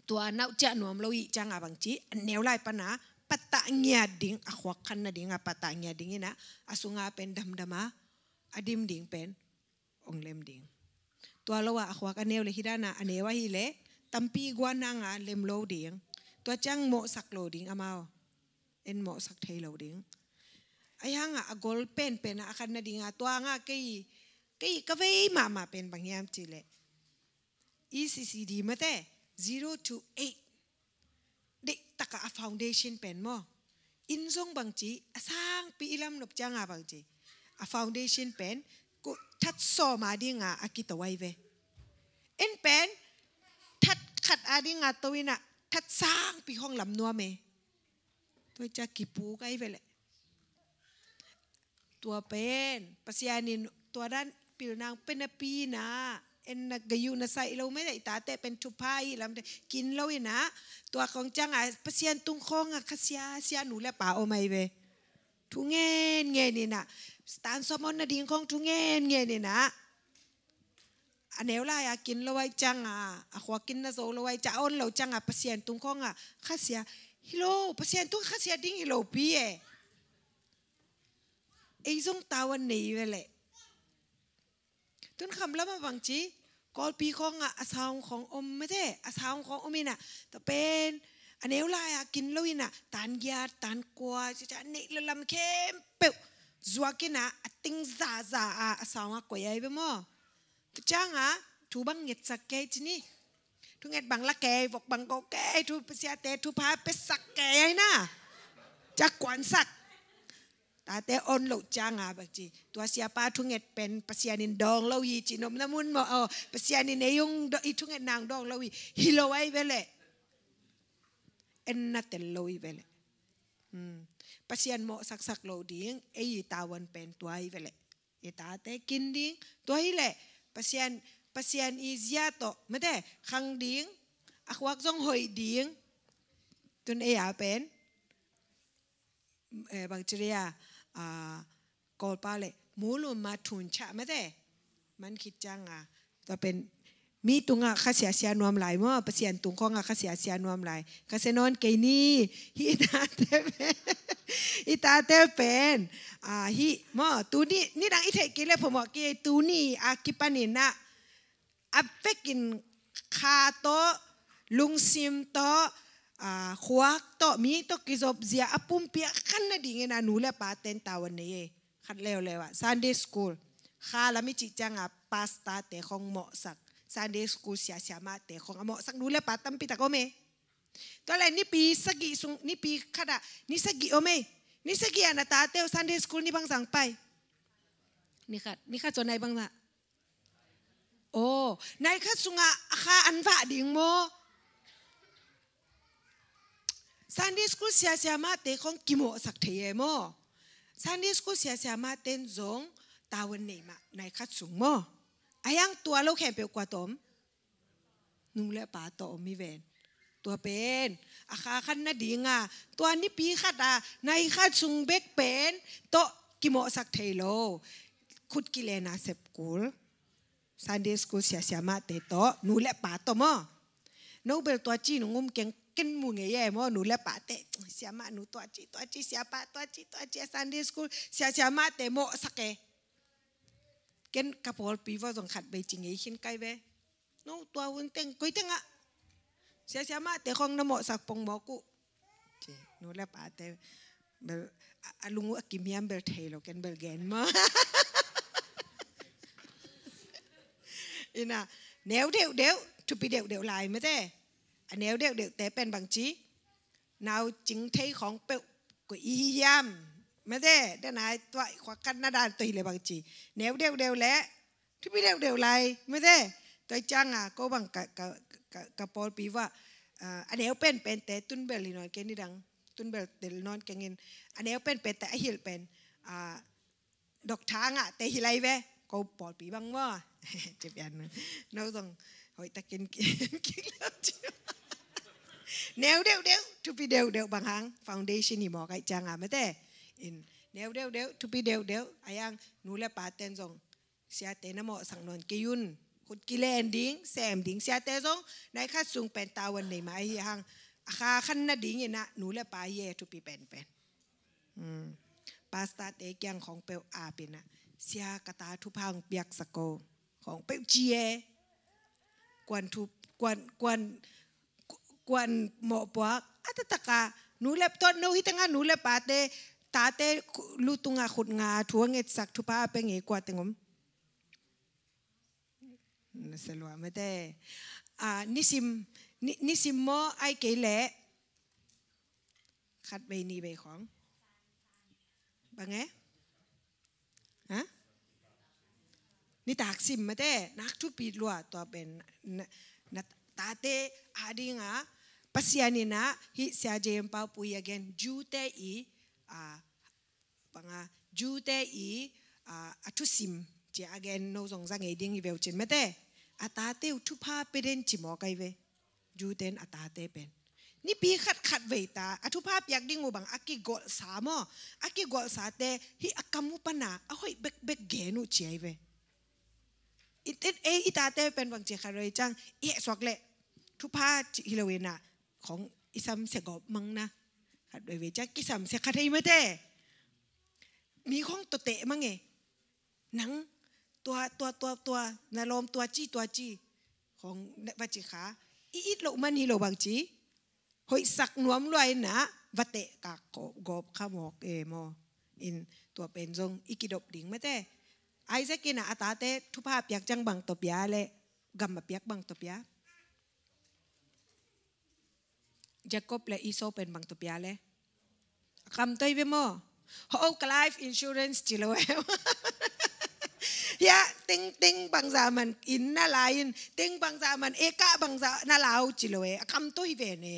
Tua nauhciah nuam lo ahih ciang a bang ci, a neu lai pan a, patah ngiat ding, a khuak khan nading a patah ngiat ding in a, a sunga pen damdam a, a dim ding pen ong lem ding. Tua lo a, a khuak a neu leh hih dan a, a neu ahih leh, tampi guan hang a lem lo ding. Tua ciang mawhsak lo ding amau. En mawhsak thei lo ding. Ahih hang a, a gol penpen a, a khan nading a, tua hang a kei, kei ka vei mahmah pen bang hiam cih leh, E C C D mate, zero to eight. Deih takah a foundation pen maw. Inn zong bangci, a sangpi i lamnop cianga bangci, a foundation pen, kuh that sawm a dinga a kito ai ve. En pen, that khat a dinga to inah, that sangpi hong lam nuam e. Tua cia kipuk ai ve leh. Tua pen, Pasian in tua dan pilnang pen a pi inah, en na gayu na saih lo mete, i tate pen thupha i lamte kin lo inah, tua khong cianga, Pasian tung khonga khasia, sia nu le pa om ai ve. Thu ngen ngen inah, tan sawm on nading khong thu ngen ngen inah. A neu lai a kin lo ai cianga, a khua kin na zo lo ai cia on lo cianga, Pasian tung khonga khasia, hi lo, Pasian tung khasia ding hi lo pi e. Ei zong tawan nei ve leh. Tun kham lama bangci, Kawlpi khonga a saung khong om mete, a saung khong om inah, tua pen, a neu lai a kin lo inah, tan giat, tan kua, cica neih lalam khempeuh zuak inah, a ting zaza a, a saunga koih ai ve maw. Tua cianga, thu bang ngetsak kei ci ni. Thu nget bang la kei, vok bang go kei, thu pasiate, thupha pesak kei ai na. Cia kuansak. Tate on loh cianga bangci, tua siapa thu nget pen Pasian in dawng lo hi ci nopna mun maw, aw, Pasian in ei ung do-, i thu nget nang dawng lo hi, hi lo ai ve leh. En na tel lo hi ve leh. Hmm. Pasian mawhsaksak lo ding, ei i tawan pen tua hi ve leh. I tate kin ding, tua hi leh, Pasian, Pasian i zia tawh, mete, khang ding, a khuak zong hoih ding, tun ei a pen, eh, bangci ria, ah, Kawlpa leh, mulum ma thun cha, mete, man khit cianga, tua pen, mi tungah khasia sia nuam lai maw, Pasian tung khongah khasia sia nuam lai. Khasia nawn kei ni, hih i tate pen, i tate pen, ah, hih maw, tuni, nidang i theih kei leh phamawh kei, tuni a kipan inah, a vekin kha tawh, lungsim tawh, ah, khuak tawh, mi tawh kizop zia, a pumpi a khan nadingin a nu le pa ten tawan nei e. Khat leuleu ah, Sunday school. Kha lam i cih cianga pastor te khong mawhsak. Sunday school sia siamahte khong a mawhsak nu le pa tampi tak om e. Tua leh nipi sagih sung, nipi khatah, ni sagih om e. Ni sagih ah na tate uh Sunday school ni bang zang pai. Ni khat, ni khat zong nai bang zang. Oh, nai khat sungah a kha an vah ding maw? Sunday school sia siamahte khong kimawhsak thei e maw? Sunday school sia siamahten zong tawan nei mah, nai khat sung maw? A hiang tua lo khempeuh kua tawh om? Nu le pa tawh om hi ven. Tua pen, a kha khan nadinga, tua nipi khatah, nai khat sung bek pen, tawh kimawhsak thei lo. Khut kilena sep kul. Sunday school sia siamahte tawh, nu le pa tawh maw? No bel tua ci nung um keng, ken mu ngei e maw, nu le pate, siamah nu tua ci, tua ci, siapa tua ci, tua ci, a Sunday school sia siamahte mawhsak e. Ken ka pawlpi vua zong khat bei ci ngei khin kai ve. No tua hun teng, koi tengah sia siamahte khong na mawhsak pongmawk uh. Ci, nu le pate bel, a, a lung uh a kim hiam bel thei lo, ken bel gen maw. Inah, neu deuhdeuh, thupi deuhdeuh lai mete. A neu deuhdeuhte pen bangci, nau cing thei khong peuh, koi i hi hiam. Mete, den ai tua i khuak khat na dan tua hi leh bangci. Neu deuhdeuh leh, thupi deuhdeuh lai, mete. Tua i cianga, ko bang ka, ka, ka, ka pawlpi vua, ah, a neu penpente tun bel hi nawn keng nidang, tun bel tel nawn keng in, a neu penpente a hilh pen, ah, doctor ngahte hi lai ve, ko pawlpi bang maw? Ci pian na. No zong, hoih takin ki, ki, neu deuhdeuh, thupi deuhdeuh bang hang, foundation hi mawk ai cianga mete. In, neu deuhdeuh, thupi deuhdeuh, a hiang nu le paten zong, siate na mawhsak nawn kei un. Khut kilen ding, sem ding, siate zong, nai khat sung pen tawan nei mah ahi hang. A kha khan nadingin ah, nu le pa hi e thupi penpen. Hmm. Pastor te kiang khong peuh apin ah, sia ka ta thupha hong piaksak o. Khong peuh ci e. Kuan thu, kuan, kuan, kuan mawhpuak. A taktak a, nu le, tua no hi tengah nu le pate, tate lu tungah khut nga thu a ngetsak thupha a pia ngei kua teng om. Na se lua mete. Ah, nisim, ni, nisim maw ai kei leh. Khat vei nih vei khawng. Bang e? Ha? Nitak sim mate, nak thupi lua tua pen na, na tate a dinga Pasian in a hih Sia Jem Pau Pui a gen Jew-te i, a, banga Jew-te i, a, a thusim ci a gen no zong za ngei ding hi veu cin mate. A tate uh thupha pia den ci mawk ai ve. Jew-ten a tate pen nipi khat khat vei ta a thupha piak ding uh bang a kigolhsa maw, a kigolhsate hih a kam uh pana a hoih bekbek gen uh ci ai ve. I, i, ei i tate pen bang ci khat vei ciang i heh suak leh thupha ci hi lo in a khong i samsia gawp mang na. Khat vei vei ciang kisamsia khat hei mate. Mi khong tawteh mang e. Nang tua tua tua tua na lawm tua ci tua ci khong va ci kha. I it loh man hi lo bang ci hoihsak nuam lua in a va teh kak gawp kha mawk e maw. In tua pen zong i kidop ding mate. Isaac in a a tate thupha piak ciang bang tawh pia leh gam a piak bang tawh pia. Jacob le Esau pen bang tawh pia le a kam tawh hi ve maw. Ho ka life insurance ci lo e. Hia teng teng bangza man inn na la in, teng bangza man eka bangza na la uh ci lo e, a kam tawh hi ve ne.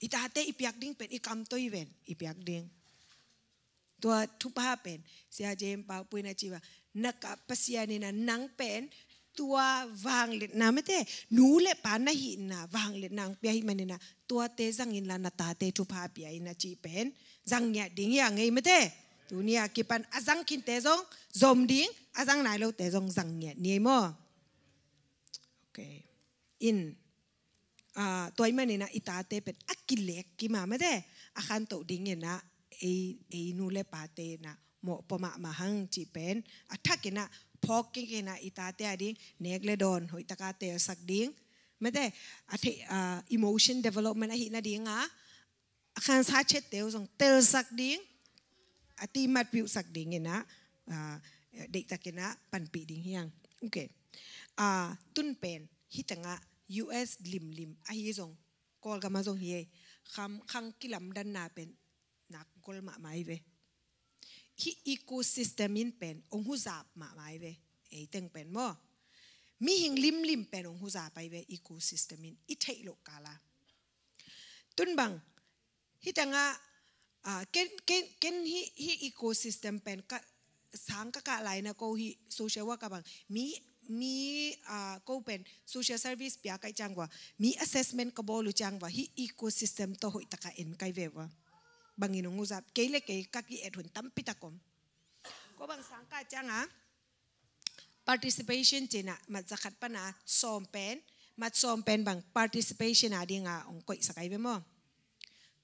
I tate i piak ding pen i kam tawh hi ven i piak ding. Tua thupha pen Sia Jem Pau Pui na ci va, na ka Pasian in a nang pen tua vangliatna mate, nu le pa na hihna vangliatna hong pia hi man in a tuate zang in la na tate thupha pia in a ci pen zang ngiat ding hi a ngei mate. Tuni a kipan a zang khinte zong zom ding, a zang nai lote zong zang ngiat ni ei maw. Okay. In, ah, tua hi man in a i tate pen a kilek kima mate, a khantoh ding in a ei, ei nu le pate in a mawh pua mahmah hang ci pen a thak in a phawk kik in a i tate a ding nek le dawn hoih taka telsak ding mate, a thei, ah, emotion development ahih nading a a khansa chette uh zong telsak ding, a timat piuhsak ding in a, ah, deihtak in a panpih ding hi hang. Okay. Ah, tun pen hi teng a U S limlim ahi zong Kawlgam a zong hi ei. Kham khang kilamdanna pen nak gol mahmah hi ve. Hih ecosystem in pen ong huzap mahmah hi ve. Ei teng pen maw. Mihing limlim pen ong huzap ahi ve ecosystem in i theih loh kala. Tun bang hi teng a, ah, ken, ken, ken hih, hih ecosystem pen ka sang ka kah lai na ko hih social work a bang mi, mi, ah, ko pen social service pia kai ciang va, mi assessment ka bawl uh ciang va, hih ecosystem tawh hoih taka en kai ve va. Bangin ong huzap kei le kei ka ki et hun tampi tak om. Ko bang sang ka ciang a participation cina mat zakhat pana sawm pen, mat sawm pen bang participation a dinga ong koihsak ai ve maw.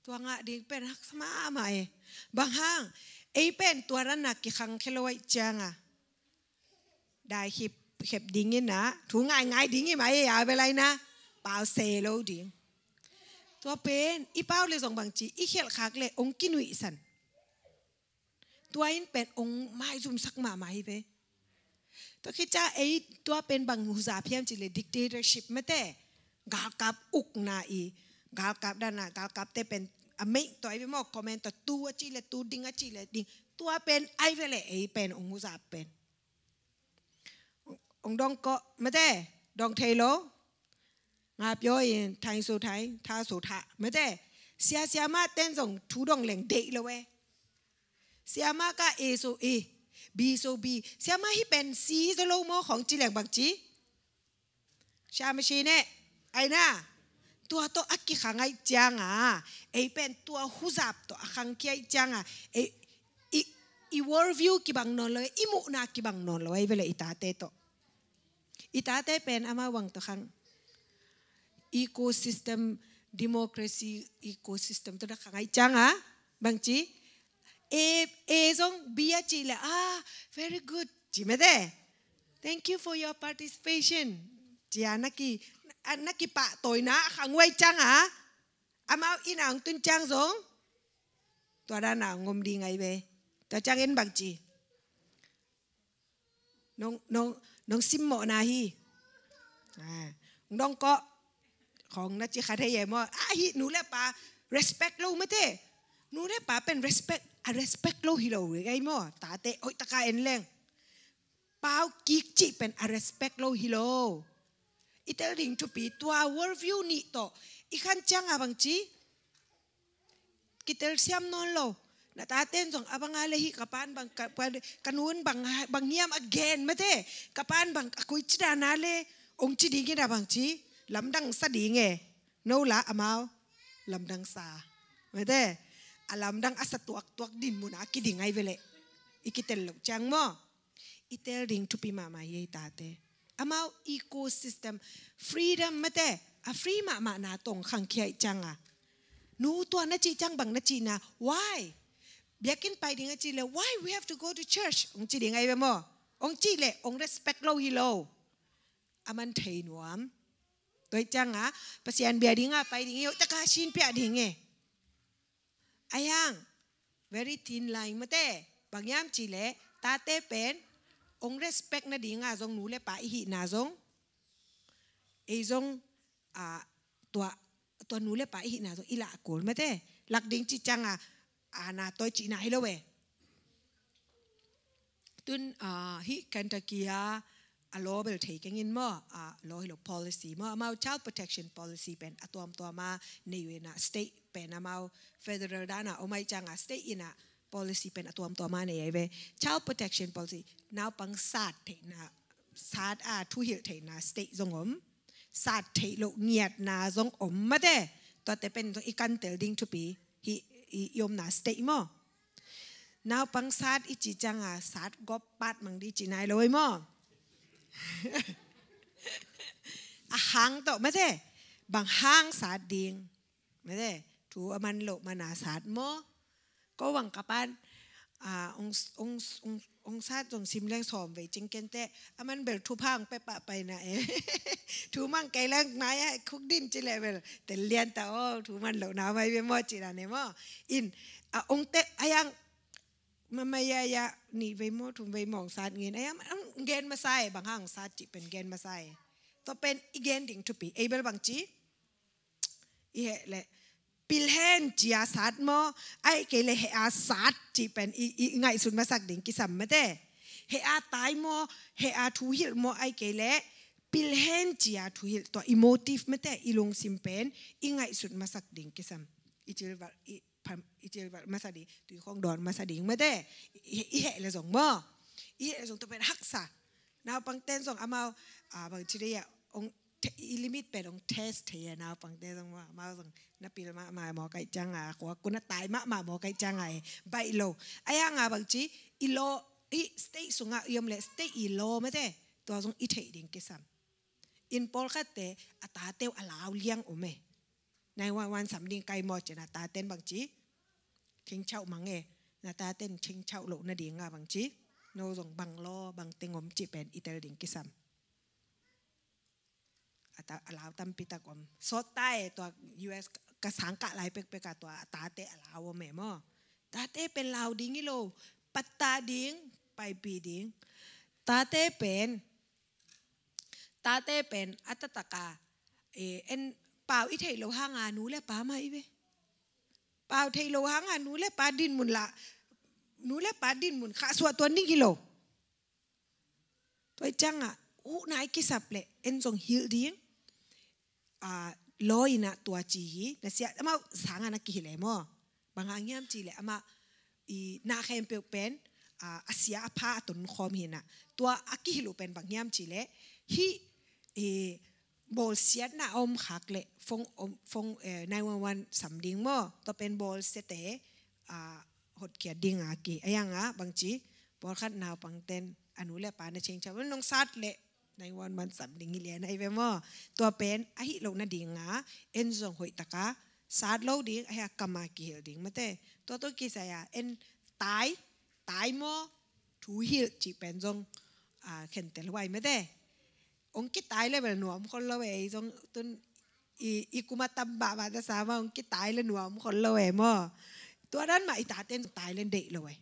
Tua ngah ding pen haksa mahmah e. Bang hang, ei pen tua ranna kikhang khelo ai cianga dai khip, khep ding in a thu ngaingai ding i mai e a belai na pau se lo ding. Tua pen i pau le zong bang ci i khelh khak le ong kinuihsan. Tua in pen ong maizumsak mahmah hi ve. Tua khit ciang ei tua pen bang huzap hiam ci le dictatorship mate. Galkap ukna i, galkap dana, galkapte pen a meih tawh ai ve maw, comment tawh tu a ci le tu, ding a ci le ding. Tua pen ai ve le ei pen ong huzap pen. Ong dong kawh mate, dong thei lo. Nga pyaw in, thai so thai, tha so tha mate. Sia siama ten zong thu dong leng deih lo e. Siama ka A so A, B so B. Siama hi pen C zo lo maw khong ci leng bang ci. Siama si ne, ai na. Tua tawh a kikhang ai cianga ei pen tua huzap tawh a khang kia ai cianga ei, i, i world view kibang nawn lo e, i muhna kibang nawn lo e, ai ve le i tate tawh. I tate pen amau bang tawh khang ecosystem, democracy ecosystem tawh na khang ai cianga bang ci. A, A zong B a ci le, ah, very good ci mate. Thank you for your participation. Ci a na ki, a na kipahtawina a khang uh ai cianga amau inn a ong tun ciang zong tua dana ong om ding ai ve. Tua ciangin bang ci. Nong, nong, nong simmawhna hi. Ah, nong kawh khong na ci khat hei e maw. Ah, hih nu le pa respect lo mate. Nu le pa pen respect, a respect lo hi lo ei maw. Tate hoih taka en leng, pau kik cih pen a respect lo hi lo. I tel ding thupi, tua worldview nih tawh i khan cianga bang ci, kitel siam nawn lo. Na taten zong a banga le hih ka pan bang, ka, ka, ka nun bang, bang hiam a gen mate, ka pan bang a koi ci dana le ong ci dingin a bang ci, lamdang sa ding e. No la amau lamdang sa mate, a lamdang a sa tuaktuak din muna kiding ai vele. I kitel lo ciang maw. I tel ding thupi mahmah hi ei tate. Amau ecosystem, freedom mate, a free mahmah na tong khangkhia i cianga. Nu tua na cih ciang bang na cihna, why? Biakinn pai ding a cih le, why we have to go to church? Ong ci ding ai ve maw. Ong cih le, ong respect lo hi lo. A man thei nuam. Tua i cianga, Pasian bia dinga pai ding e, taka sin pia ding e. Ayang, very thin line mate, bang hiam ci le, tate pen, ong respect na dinga zong nu le pa i hihna zong, ei zong, a, tua, tua nu le pa i hihna zong, i lah kul mate, lak ding ci cianga, a, na toi cihna hi lo e. Tun, a, hih Kentucky a, a law bel thei kengin maw, a, law hi lo policy maw, amau child protection policy pen a tuamtuama nei uh ina state pen amau federal dana om ai cianga state ina policy pen a tuamtuama nei ai ve. Child protection policy, naupang sat theihna, sat a thuhilh theihna state zong om, sat theih loh ngiatna zong om mate, tuate pen zong i kantel ding thupi, hih i, i omna state maw. Naupang sat i ci cianga sat gop pat mang di ci nai lo ei maw. A hang tawh mate, bang hang sat ding. Mate, thu a man loh mana sat maw. Ko bang ka pan, a, ong, ong, ong, ong sat zong sim leng sawm vei cing kente, a man bel thu phang pe pah pai na e. Thu mang kei leng mai a khuk din ci le bel, tel lian ta o, thu man loh na mai ve maw ci na ne maw. In, a, ong te, ayang, mama ya ya, ni vei maw, thum vei maw ong sat ngin, ayang, ong gen masa e, bang hang sat ci pen gen masa e. Tua pen i gen ding thupi, ei bel bang ci, i heh le, pil hen cia sat maw, ai kei le heh a sat ci pen i, i, i ngaihsut masak ding kisam mate. Heh a tai maw, heh a thuhilh maw, ai kei le pil hen cia thuhilh, tua i motive mate, i lungsim pen i ngaihsut masak ding kisam. I cilval, i pham, i cilval masa ding, tui khong dawn masa ding mate. I, i heh le zong maw. I heh le zong tua pen haksa. Naupang ten zong amau, a, bang ci dei a, ong te, i limit pen ong test thei a, naupang ten zong maw, amau zong na pil mahmah maw kai cianga, kua kuna tai mahmah maw kai cianga e, baih lo. Ayanga bang ci, i law, i state sunga i om le state i law mate, tua zong i theih ding kisam. In pawlkhatte, a tateu a lau liang om e. Nine one one sam ding kai maw ci na taten bang ci, chingchauh mang e. Na taten chingchauh loh na dinga bang ci, no zong bang law, bang teng om ci pen i tel ding kisam. A ta, a lau tampi tak om. Sawt ta e tua U S ka, ka sang kah lai pekpek a tua a tate a lau om e maw. Tate pen lau ding hi lo, patta ding, paipih ding. Tate pen, tate pen a taktak a, e, en pau i theih loh hanga nu le pa mah i ve. Pau theih loh hanga nu le pa dinmun la, nu le pa dinmun khahsuah tuan ding hi lo. Tua i cianga, huhna i kisap le, en zong hilh ding, a, law ina tua ci hi, na sia, amau sanga na kihilh e maw. Bang hang hiam ci le, amah, i, na khempeuh pen, a, a sia a pha a ton khawm hi na. Tua a kihilh uh pen bang hiam ci le, hih, i, bawlsiatna a om khak le, phone, om, phone, eh, nine one one sam ding maw. Tua pen bawlsiate, a, hotkhiat ding a ki. Ayanga, bang ci, pawlkhat naupang ten, a nu le pa na chingchauh, nong sat le, nine one one sam ding hi lian ai ve maw. Tua pen, a hih loh na dinga, en zong hoih taka, sat lo ding, a hia kama kihilh ding mate. Tua tua kisai a, en tai, tai maw, thuhilh ci pen zong, a, khentel huai mate. Ong kitai le bel nuam khol lo e, zong tun i, i kuma tam ba ba ta sa ma, ong kitai le nuam khol lo e maw. Tua dan ma i taten tai le deih lo e.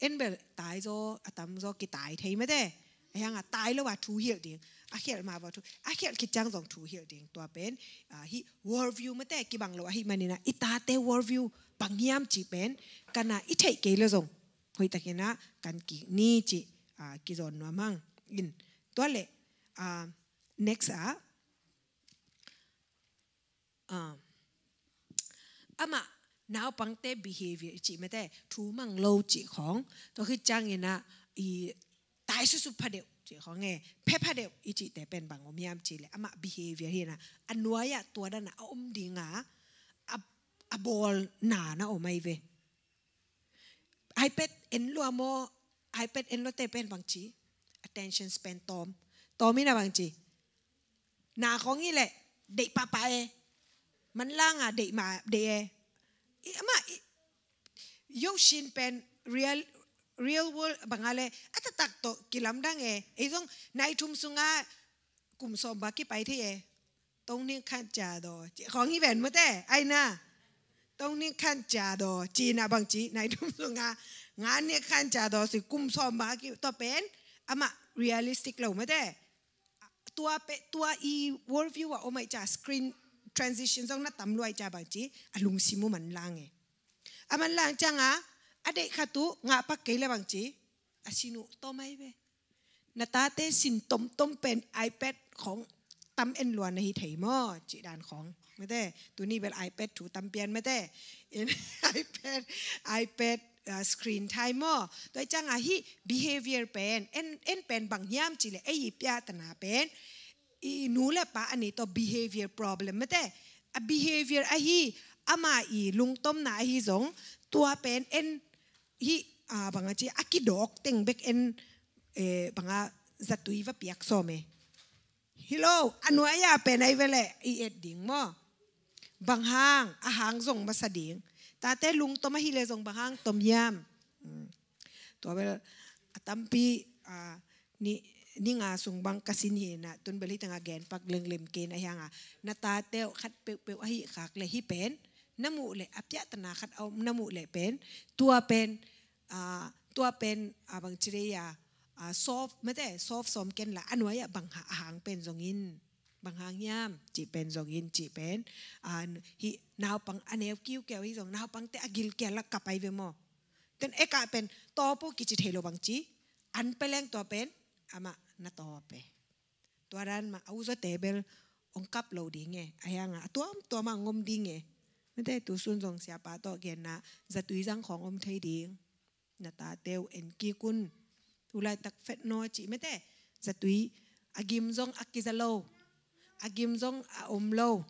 En bel tai zaw, a tam zaw kitai thei mate. A hianga tai lo a thuhilh ding. A khialh ma ba thu, a khialh khit ciang zong thuhilh ding. Tua pen, a, hih worldview mate kibang lo a hih manina. I tate worldview bang hiam cih pen kan a i theih kei le zong hoihtakin a kan kik ni cih, ah, kizawn nuam hang. In tua leh, ah, next ah, ah, amah naupangte behavior i cih mate, thu mang lo cih khawng, tua khit ciangin a i tai susu pha deuh cih khawng e, phe pha deuh i cihte pen bang om hiam cih leh amah behavior hi na, a nuai-ah tua dan a om ding a, a, a bawlna na om ahi ve. iPad en lua maw, iPad en luate pen bang ci, attention span tawm, tawm in a bang ci, na khawng hi leh deih pahpah e, manlang a deih mah deih e. I, amah i, yo sin pen real, real world bang a leh a taktak tawh kilamdang e. Ei zong nai thum sungah kum sawm bang kipai thei e. Tong ning khan cia daw cih khawng hi ven mate, ai na. Tong ning khan cia daw cih na bang ci, nai thum sungah nga ning khan cia daw si kum sawm bang ki, tua pen amah realistic lo mate. Tua pe, tua i worldview a om ai cia screen transition zong na tam luai cia bang ci, a lungsim uh manlang e. A manlang ciang a, a deih khat uh ngah pak kei le bang ci, a sin uh tawm ai ve. Na tate sin tomtom pen iPad khawng tam en lua na hi thei maw, cih dan khawng. Mate, tuni bel iPad thu tam pian mate. In iPad, iPad, ah, screen time maw. Tua ciang a hih behavior pen, en, en pen bang hiam cih leh ei i piahtana pen, i nu le pa a ni tawh behavior problem mate. A behavior ahi, ama i lungtomna ahi zong, tua pen en hih, ah, bang a ci, a kidawk teng bek en, eh, bang a zatui va piak sawm e. Hi lo, a nuai-ah pen ai ve leh i et ding maw. Bang hang, a hang zong masa ding. Tate lungtom ahi leh zong bang hang tom hiam. Hmm. Tua bel a tampi, ah, ni, ni nga sung bang ka sin hi na, tun bel hi teng a gen pak lenglem kei na hi hang a. Na tate uh khat peuhpeuh ahi khak leh hih pen na muh leh, a piahtana khat a om na muh leh pen, tua pen, ah, tua pen, ah, bang ci dei a, ah, soft mate, soft sawm ken la, a nuai-ah bang ha, a hang pen zong in, bang hang hiam cih pen zong in cih pen, ah, hih naupang a neu kiukiau hi zong, naupangte a gilkial a kap ai ve maw. Ten ek ah pen tawp uh kici thei lo bang ci, an pe leng tua pen amah na tawp e. Tua dan mah a uzaw te bel ong kap lo ding e, a hi hang a, a tuamtuam a ngom ding e. Mate, tu sun zong siapa tawh genna, zatui zang khawng om thei ding. Na tate uh en kik un. Tu laitak fetnaw cih mate, zatui a gim zong a kiza lo, a gim zong a om lo.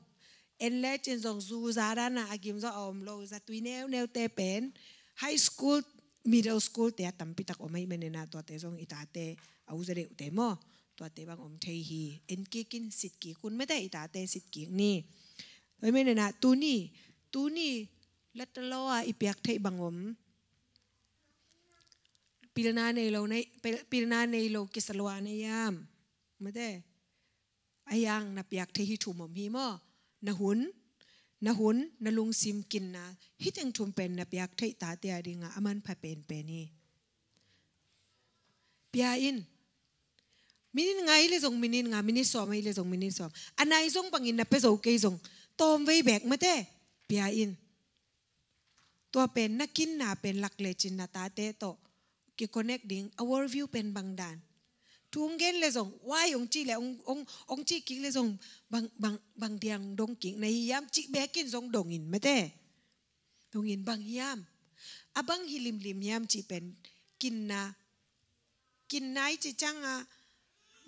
En lecin zong zu za dan a, a gim zong a om lo. Zatui neuneute pen high school, middle school te a tampitak om ahih manin a, tuate zong i tate a uza deuhte maw, tuate bang om thei hi. En kik in, sit kik un mate, i tate sit kik ni. Tua ahih manin a, tuni, tuni latalaw a i piak theih bang om. Pilna nei lo, nei, pil, pilna nei lo kisa lua na hiam. Mate. A hi hang na piak theih hi thum om hi maw. Na hun, na hun, na lungsim kinna, hih teng thum pen na piak theih tate a ding a, a manpha penpen hi. Pia in. Minit nga hi leh zong minit nga, minit sawm hi leh zong minit sawm. A nai zong bangin na pia zo kei zong, tawm vei bek mate. Pia in. Tua pen na kinna pen lak lecin na tate tawh ki-connect ding, a worldview pen bang dan. Thu ong gen leh zong, why ong cih leh, ong, ong, ong cih kik leh zong, bang, bang, bang diang dong kik na hi hiam cih bekin zong dong in mate. Dong in, bang hiam. A bang hi limlim hiam cih pen kinna. Kinna i cih ciang a,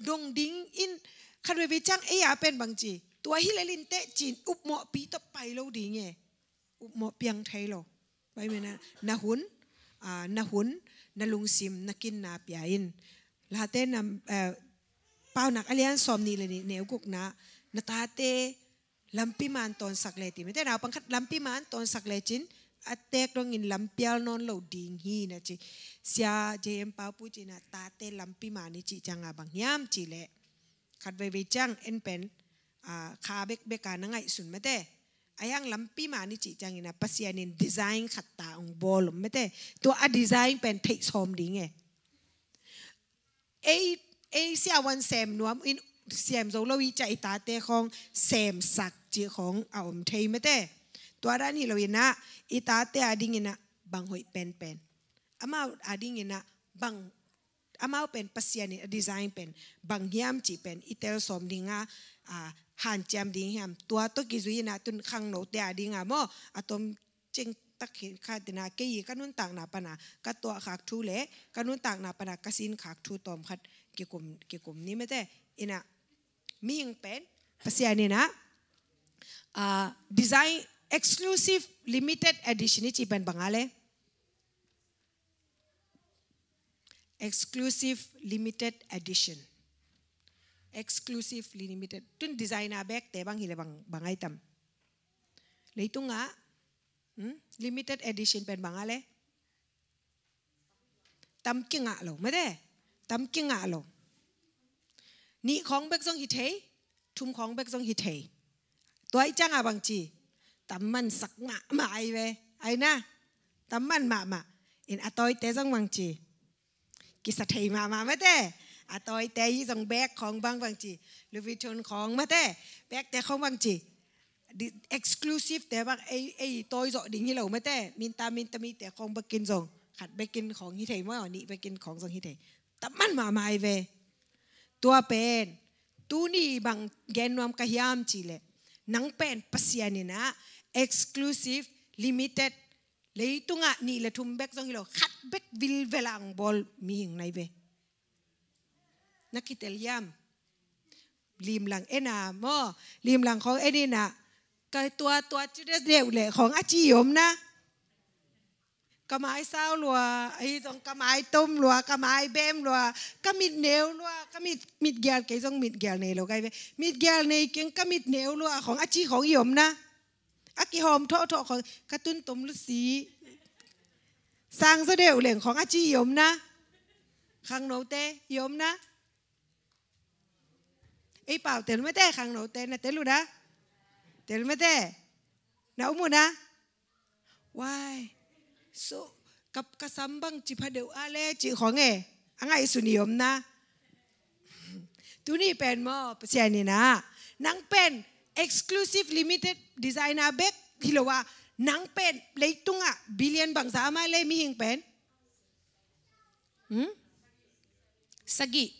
dong ding in, khat veivei ciang ei a pen bang ci, tua hi lel inteh ci-in upmawhpi tawh pai lo ding e. Upmawh piang thei lo. Pai mena, na hun, ah, na hun, na lungsim, na kinna pia in. Late na, eh, Paunak a lian sawm nih le nih, neu gukna, na tate lampi man tawnsak le ti mate, naupang khat lampi man tawnsak lecin, a tek dongin lampial nawn lo ding hi na ci. Sia J M Paupu cih na, tate lampi man i cih ciang a bang hiam cih leh, khat veivei ciang en pen, ah, kha bekbek a na ngaihsun mate. A hi hang lampi man i cih ciangin a, Pasian in design khat ta ong bawl om mate. Tua a design pen theih sawm ding e. Ei, ei siavuan sem nuam in, sem zo lo i cih ciang i tate khawng semsak cih khawng a om thei mate. Tua dan hi lo in ah, i tate a ding in ah bang hoih penpen, amau a ding in ah bang, amau pen Pasian in a design pen bang hiam cih pen i tel sawm ding a, a, hanciam ding hiam? Tua tawh kizui in ah tun khangnote a ding a maw, a tom cing tak hi khat in ah, kei ka nuntakna pan a ka tuahkhak thu le ka nuntakna pan a ka sinkhak thu tawm khat kikum, kikum ni mate. In ah, mihing pen Pasian in ah, ah, design, exclusive, limited edition i cih pen bang a le? Exclusive, limited edition. Exclusive, limited. Tun designer bag te bang hi le bang, bang ai tam? Leitung ah, hmm? Limited edition pen bang a le? Tam kingah lo mate. Tam kingah lo. Nih khawng bek zong hi thei, thum khawng bek zong hi thei. Tua i ciang a bang ci? Tam mansak mahmah ai ve. Ai na? Tam man mahmah. In a tawite zong bang ci? Kisa thei mahmah mate. A tawite hi zong bag khawng bang bang ci? Louis Vuitton khawng mate. Bag te khawng bang ci? Di-, exclusive te bang, ei, ei tawi zawh ding hi lo mate. Minta, minta mite khawng bek in zong khat bek in khawng hi thei maw, nih bek in khawng zong hi thei. Tam man mahmah ai ve. Tua pen tuni bang gen nuam ka hiam cih le, nang pen Pasian in ah exclusive, limited, leitung ah nih le thum bek zong hi lo, khat bek vilvel a hong bawl mihing na hi ve. Na kitel hiam? Limlang en a maw, limlang khawng en in ah, ka tua, tua ci deuh le khawng a ci hi om na. Ka mai sau lua, ahi zong ka mai tom lua, ka mai bem lua, ka mit neu lua, ka mit, mit gial, kei zong mit gial nei lo ka hi ve. Mit gial nei keng, ka mit neu lua khawng a ci khawng hi om na. A kihawm thawhthawh khawng, ka tun tom lu si. Sang zaw deuh leng khawng a ci hi om na. Khangnote hi om na. Ei pau tel mate, khangnote na tel uh na. Tel mate. Na um uh na. Why? So, ka, ka sam bang ci pha deuh a le cih khawng e. A ngaihsun hi om na. Tuni pen maw, Pasian in ah, nang pen exclusive, limited, designer bek hi lo a, nang pen leitung ah billion bangzah om a le mihing pen? Hmm? Sagih.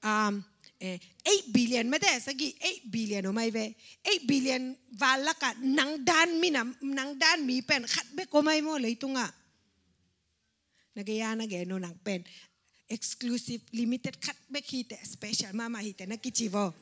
Um, eh, eight billion mate, sagih, eight billion om ai ve. Eight billion val lak ah nang dan mi nam, nang dan mi pen khat bek om ai maw leitung ah? Na gei a na gen uh nang pen exclusive, limited, khat bek hi teh, special mahmah hi teh na kici vaw.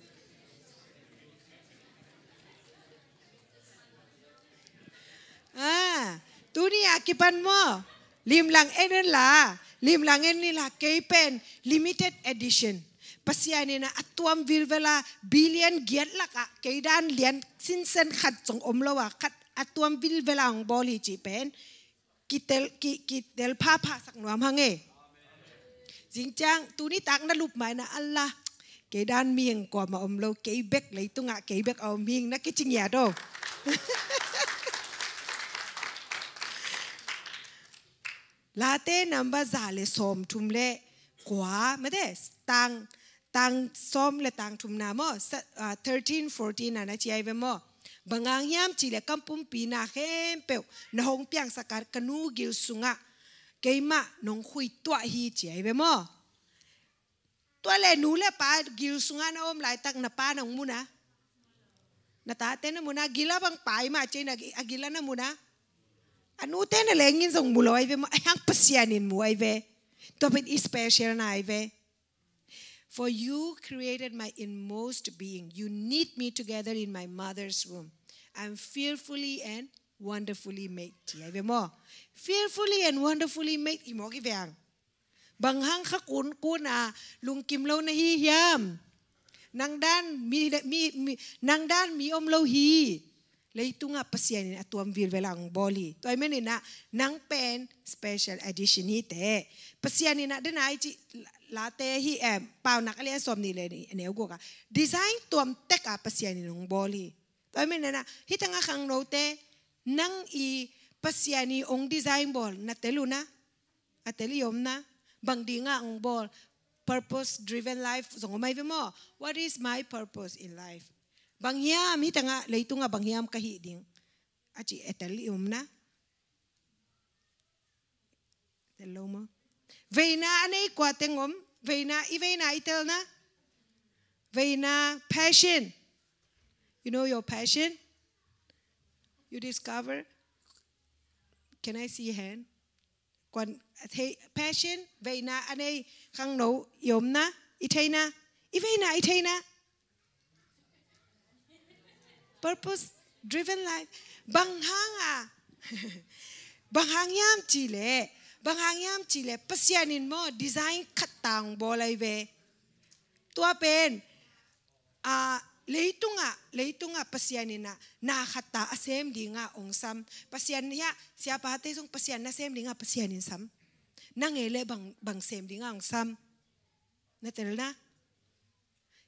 Ah, tuni a kipan maw, limlang en un la, limlang en un la, kei pen limited edition. Pasian in ah a tuam vilvel a, billion giat lak ah kei dan lian sinsen khat zong om lo a, khat a tuam vilvel a hong bawl hi cih pen kitel, ki, kitel phapha sak nuam hang e. Zingciang tuni tak na lup mai na, Allah, kei dan mihing kuamah om lo, kei bek leitung ah kei bek a om hing na kici ngiat o. Late number za le sawmthum le kua mate, tang, tang sawm le tang thumna maw, sa-, ah, thirteen, fourteen na na ci ai ve maw. Bang hang hiam cih le, ka pumpi na khempeuh na hong piangsak a, ka nu gil sungah keimah nong khuituah hi ci ai ve maw. Tua le nu le pa gil sungah na om laitak na pa nong mu na? Na tate na mu na? Gil a bang pai mah ci na, a gil a na mu na? A nute na lengin zong mu lo ai ve maw, ahi hang Pasian in mu ai ve. Tua pen i special na ai ve. For you created my inmost being. You knit me together in my mother's womb. I'm fearfully and wonderfully made. Ci ai ve maw. Fearfully and wonderfully made. I mawk i veng. Bang hang kha kun, kun a lungkim lo na hi hiam? Nang dan mi, mi, mi, nang dan mi om lo hi. Leitungah Pasian in a tuam vilvel a hong bawl hi. Tua ahih manin ah nang pen special edition hi teh. Pasian in ah, den a i cih Late hi, eh, Paunak a lian sawm nih le nih, a neu guk ah, design tuam tek a Pasian in hong bawl hi. Tua ahih manin ah hih tengah khangnote, nang i Pasian in hong design bawl na tel uh na? A tel i om na? Bang dingah hong bawl? Purpose driven life zong om ai ve maw. What is my purpose in life? Bang hiam hih tengah leitungah bang hiam ka hih ding? A ci, a tel i om na. Tel lo maw? Veina a nei kua teng om? Veina, i veina i telna. Veina, passion. You know your passion? You discover? Can I see your hand? Kuan, thei, passion, veina a nei khangno i omna, i theina, i veina i theina. Purpose driven life. Bang hang a, bang hang hiam ci leh, bang hang hiam ci leh, Pasian in maw design khat tang bawl lai ve. Tua pen, a, leitungah, leitungah Pasian in ah na khat ta a sem dingah ong sam. Pasian hiah, siapate zong Pasian na sem dingah Pasian in sam. Na ngei leh bang, bang sem dingah ong sam. Na tel na.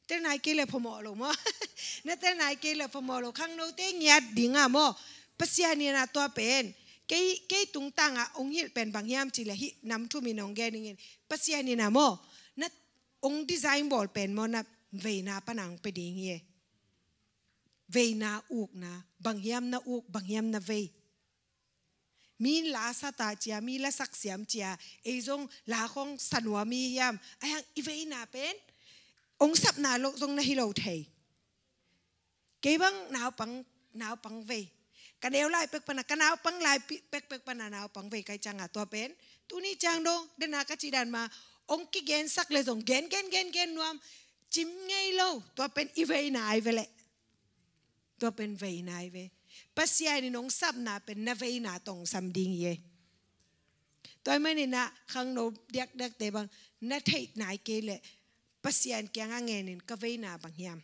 Tel nai kei leh phamawh lo maw? Na tel nai kei leh phamawh lo. Khangnote ngiat dingah maw? Pasian in ah tua pen. Kei, kei tungtangah ong hilh pen bang hiam ci leh hih nam thum in ong gen ning in. Pasian in ah maw? Na ong design bawl pen maw na veina pan a ong pia ding hi e. Veina ukna, bang hiam na uk, bang hiam na vei. Mi in la sa ta cia, mi la sak siam cia, ei zong la khong sa nuam hi hiam. Ahi hang i veina pen, ong sapna lo zong na hi lo thei. Kei bang naupang, naupang vei. Ka neu lai pek pan a, ka naupang lai pi-, pek pek pan a naupang vei ka hih ciangah tua pen. Tuni ciang dong, den a ka cih dan mah, ong kigensak leh zong gen, gen, gen, gen nuam. Cim ngei lo, tua pen i veina ahi ve leh. Tua pen veina ahi ve. Pasian in ong sapna pen na veina tawh ong sam ding hi e. Tua ahih manin ah khangno diakdiakte bang, na theih nai kei leh Pasian kiangah ngen in, ka veina bang hiam.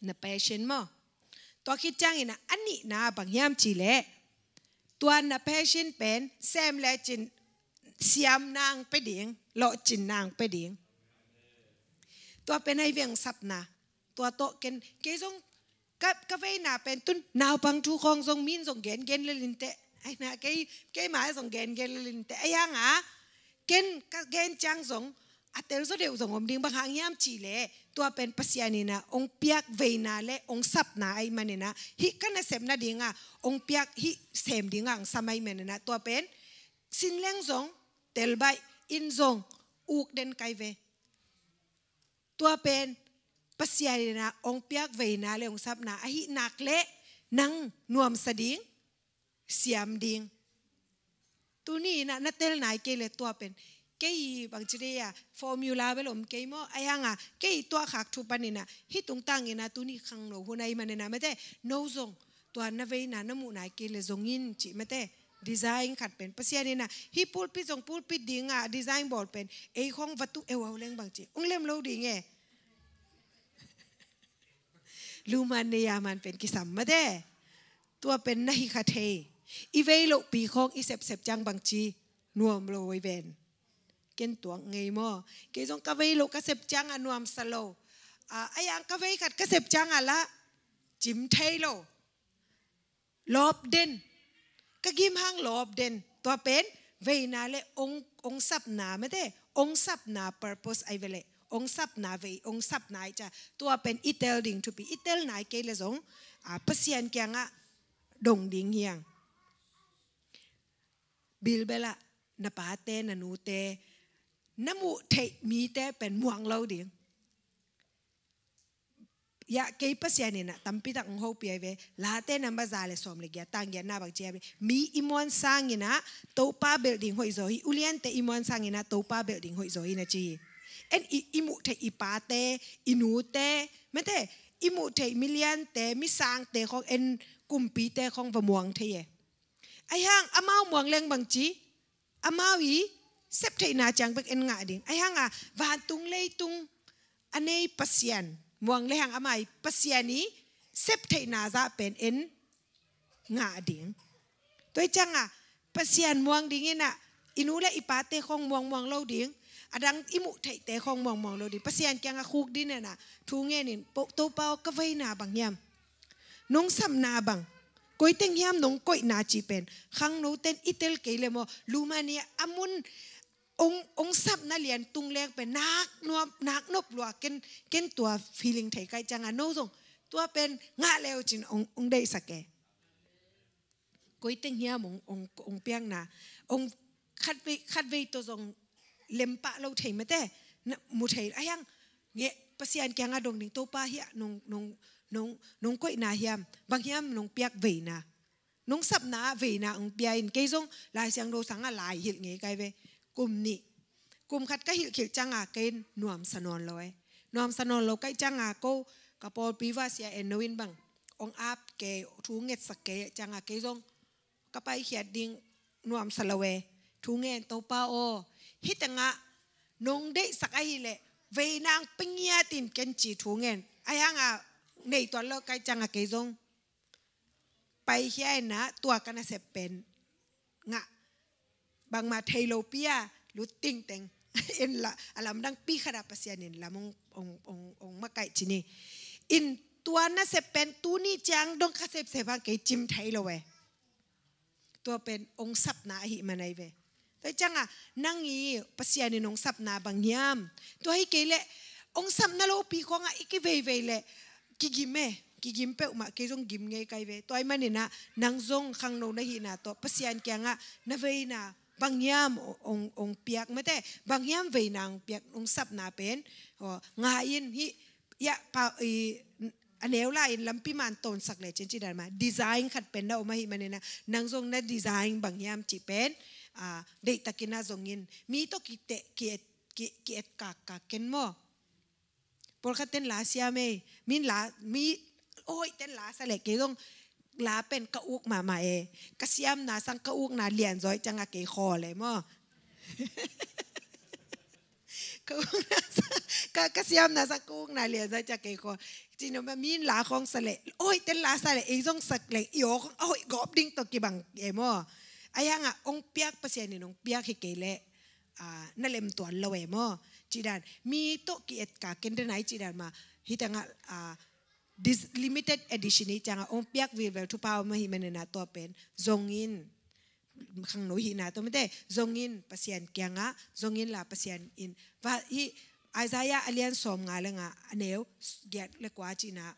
Na passion maw. Tua khit ciangin ah a nihna bang hiam ci leh, tua na passion pen sem le cin siamna ong pia ding, lawhcinna ong pia ding. Tua pen ahi ve ong sapna. Tua tawh ken, kei zong ka, ka veina pen tun naupang thu khawng zong mi in zong gen gen lel inteh. Ahi na kei, keima zong gen gen lel inteh. Ahi hang a, ken ka gen ciang zong a tel zaw deuh zong om ding, bang hang hiam ci leh, tua pen Pasian in ah ong piak veina le ong sapna ahih manin ah, hih ka nasep nadingah ong piak, hih sem dingah ong sam ahih manin ah, tua pen sin leng zong, tel baih in zong, uk den kai ve. Tua pen Pasian in ah ong piak veina le ong sapna ahih nak leh nang nuamsa ding, siam ding. Tuni in ah na tel nai kei leh tua pen. Kei bang ci dei a, formula bel om kei maw, ahi hang a, kei tuahkhak thu panin ah, hih tungtang in ah tuni khangno hun ahih manin ah mate, no zong, tua na veina na muh nai kei leh zong in cih mate, design khat pen. Pasian in ah, hih pulpit zong pulpit dingah design bawl pen, ei khong va tuh euau leng bang ci. Ong lem lo ding e. Luman ne yaman pen kisam mate. Tua pen na hi kha thei. I vei lohpi khawng i sepsep ciang bang ci nuam lo i ven. Ken tuak ngei maw. Kei zong ka vei loh ka sep ciang a nuamsa lo. A, ahi hang ka vei khat ka sep ciang a lah cim thei lo. Lawp den. Ka gim hang lawp den. Tua pen veina le ong, ong sapna mate, ong sapna purpose ahi ve leh. Ong sapna vei, ong sapna ahi cia. Tua pen i tel ding thupi, i tel nai kei leh zong, a, Pasian kiangah dong ding hi hang. Bilbel ah na pate, na nute, na muh theih mite pen muang lo ding. Yah, kei Pasian in ah tampi tak ong hopih ahi ve. Late number za le sawm le giat, tang giatna bang ci ahi ve. Mi i muan sangin ah Topa belh ding hoih zaw hi. Uliante i muan sangin ah Topa belh ding hoih zaw hi na ci hi. En i, i muh theih i pate, i nute, mate, i muh theih miliante, misangte khawng, en kumpite khawng va muang thei e. Ahi hang amau muang leng bang ci, amau i septheihna ciang bek en ngah ding. Ahi hang a vantung leitung a nei Pasian muang le hang, ama i Pasian i septheihna zah pen en ngah ding. Tua hi ciang a Pasian muang ding in ah, i nu le i pate khawng muangmuang lo ding. A dang i muh theihte khawng muangmuang lo ding. Pasian kiangah khukdin in ah, thu ngen in, Topa aw, ka veina bang hiam? Nong sapna bang? Koi teng hiam nong koihna cih pen khangnoten i tel kei leh maw, lumani a mun ong, ong sapna lian tung leng pen nak nuam, nak nop lua, ken, ken tua feeling thei ka hih ciang a, no zong tua pen ngah le uh cin ong, ong deihsak e. Koi teng hiam hong, hong, hong piakna, hong khatvei, khatvei tawh zong lempah lo thei mate, na mu thei a hiang, nge Pasian kiangah dong ding, Topa hiah nong, nong, nong, nong koihna hiam, bang hiam nong piak veina, nong sapna ah veina hong pia in, kei zong Lai Siangtho sangah lai hilh ngei kai ve, kum nih, kum khat ka hilhkhilh cianga kei nuamsa nawn lo e. Nuamsa nawn lo ka hih cianga ko ka pawlpi vahsia en no in bang hong ap kei, thu ngetsak kei cianga kei zong ka paikhiat ding nuamsa lo e. Thu ngen, Topa aw, hih tengah nong deihsak ahih leh veina hong pia ngiat in ken ci thu ngen. A hianga nei tuan lo ka hih cianga kei zong paikhia in ah tua ka nasep pen ngah, bangmah thei lopi a lut tingteng in la, a lamdangpi khat ah Pasian in lam hong, hong, hong, hong makaih ci ni. In tua nasep pen tuni ciang dong ka sepsep hang kei cim thei lo e. Tua pen hong sapna ahih man ahi ve. Tua cianga nang i Pasian in hong sapna bang hiam? Tua hi kei leh hong sapna lopi khawngah i kiveivei leh kigim e, kigim peuhmah, kei zong gim ngei kai ve. Tua ahih manin ah nang zong khangno na hihna tawh Pasian kiangah na veina bang hiam hong, hong piak mate, bang hiam veina hong piak, hong sapna pen, aw, ngai in hih, ya, pa, i, a neu lai in lampi man tonsak le cin ci dan mah, design khat pen na om ahih manin ah nang zong na design bang hiam cih pen, a, deihtakin ah zong in, mi tawh kiteh, ki-et, ki, ki-et kakkak ken maw. Pawlkhat ten la siam e, min la, mi hoih ten la sa le kei zong la pen ka uk mahmah e. Ka siamna sang ka ukna lianzaw cianga kei khawl e maw. Ka ukna sang, ka, ka siamna sang ka ukna lianzaw cianga kei khawl. Cino ma min la khawng sa le, hoih ten la sa le, ei zong sak le, i aw khawng a hoih gawp ding tawh kibang e maw. A hianga hong piak, Pasian in hong piak hi kei leh, a, na lem tuan lo e maw. Ci dan, mi tawh ki-et ka ken den ai ci dan mah, hih tengah, a, this limited edition hi cianga hong piak vilvel thupha om ahih manin ah tua pen zong in, khangno hihna tawh mate, zong in Pasian kiangah, zong in la Pasian in, va, hih Isaiah a lian sawmnga le nga a neu giat le kua cihna,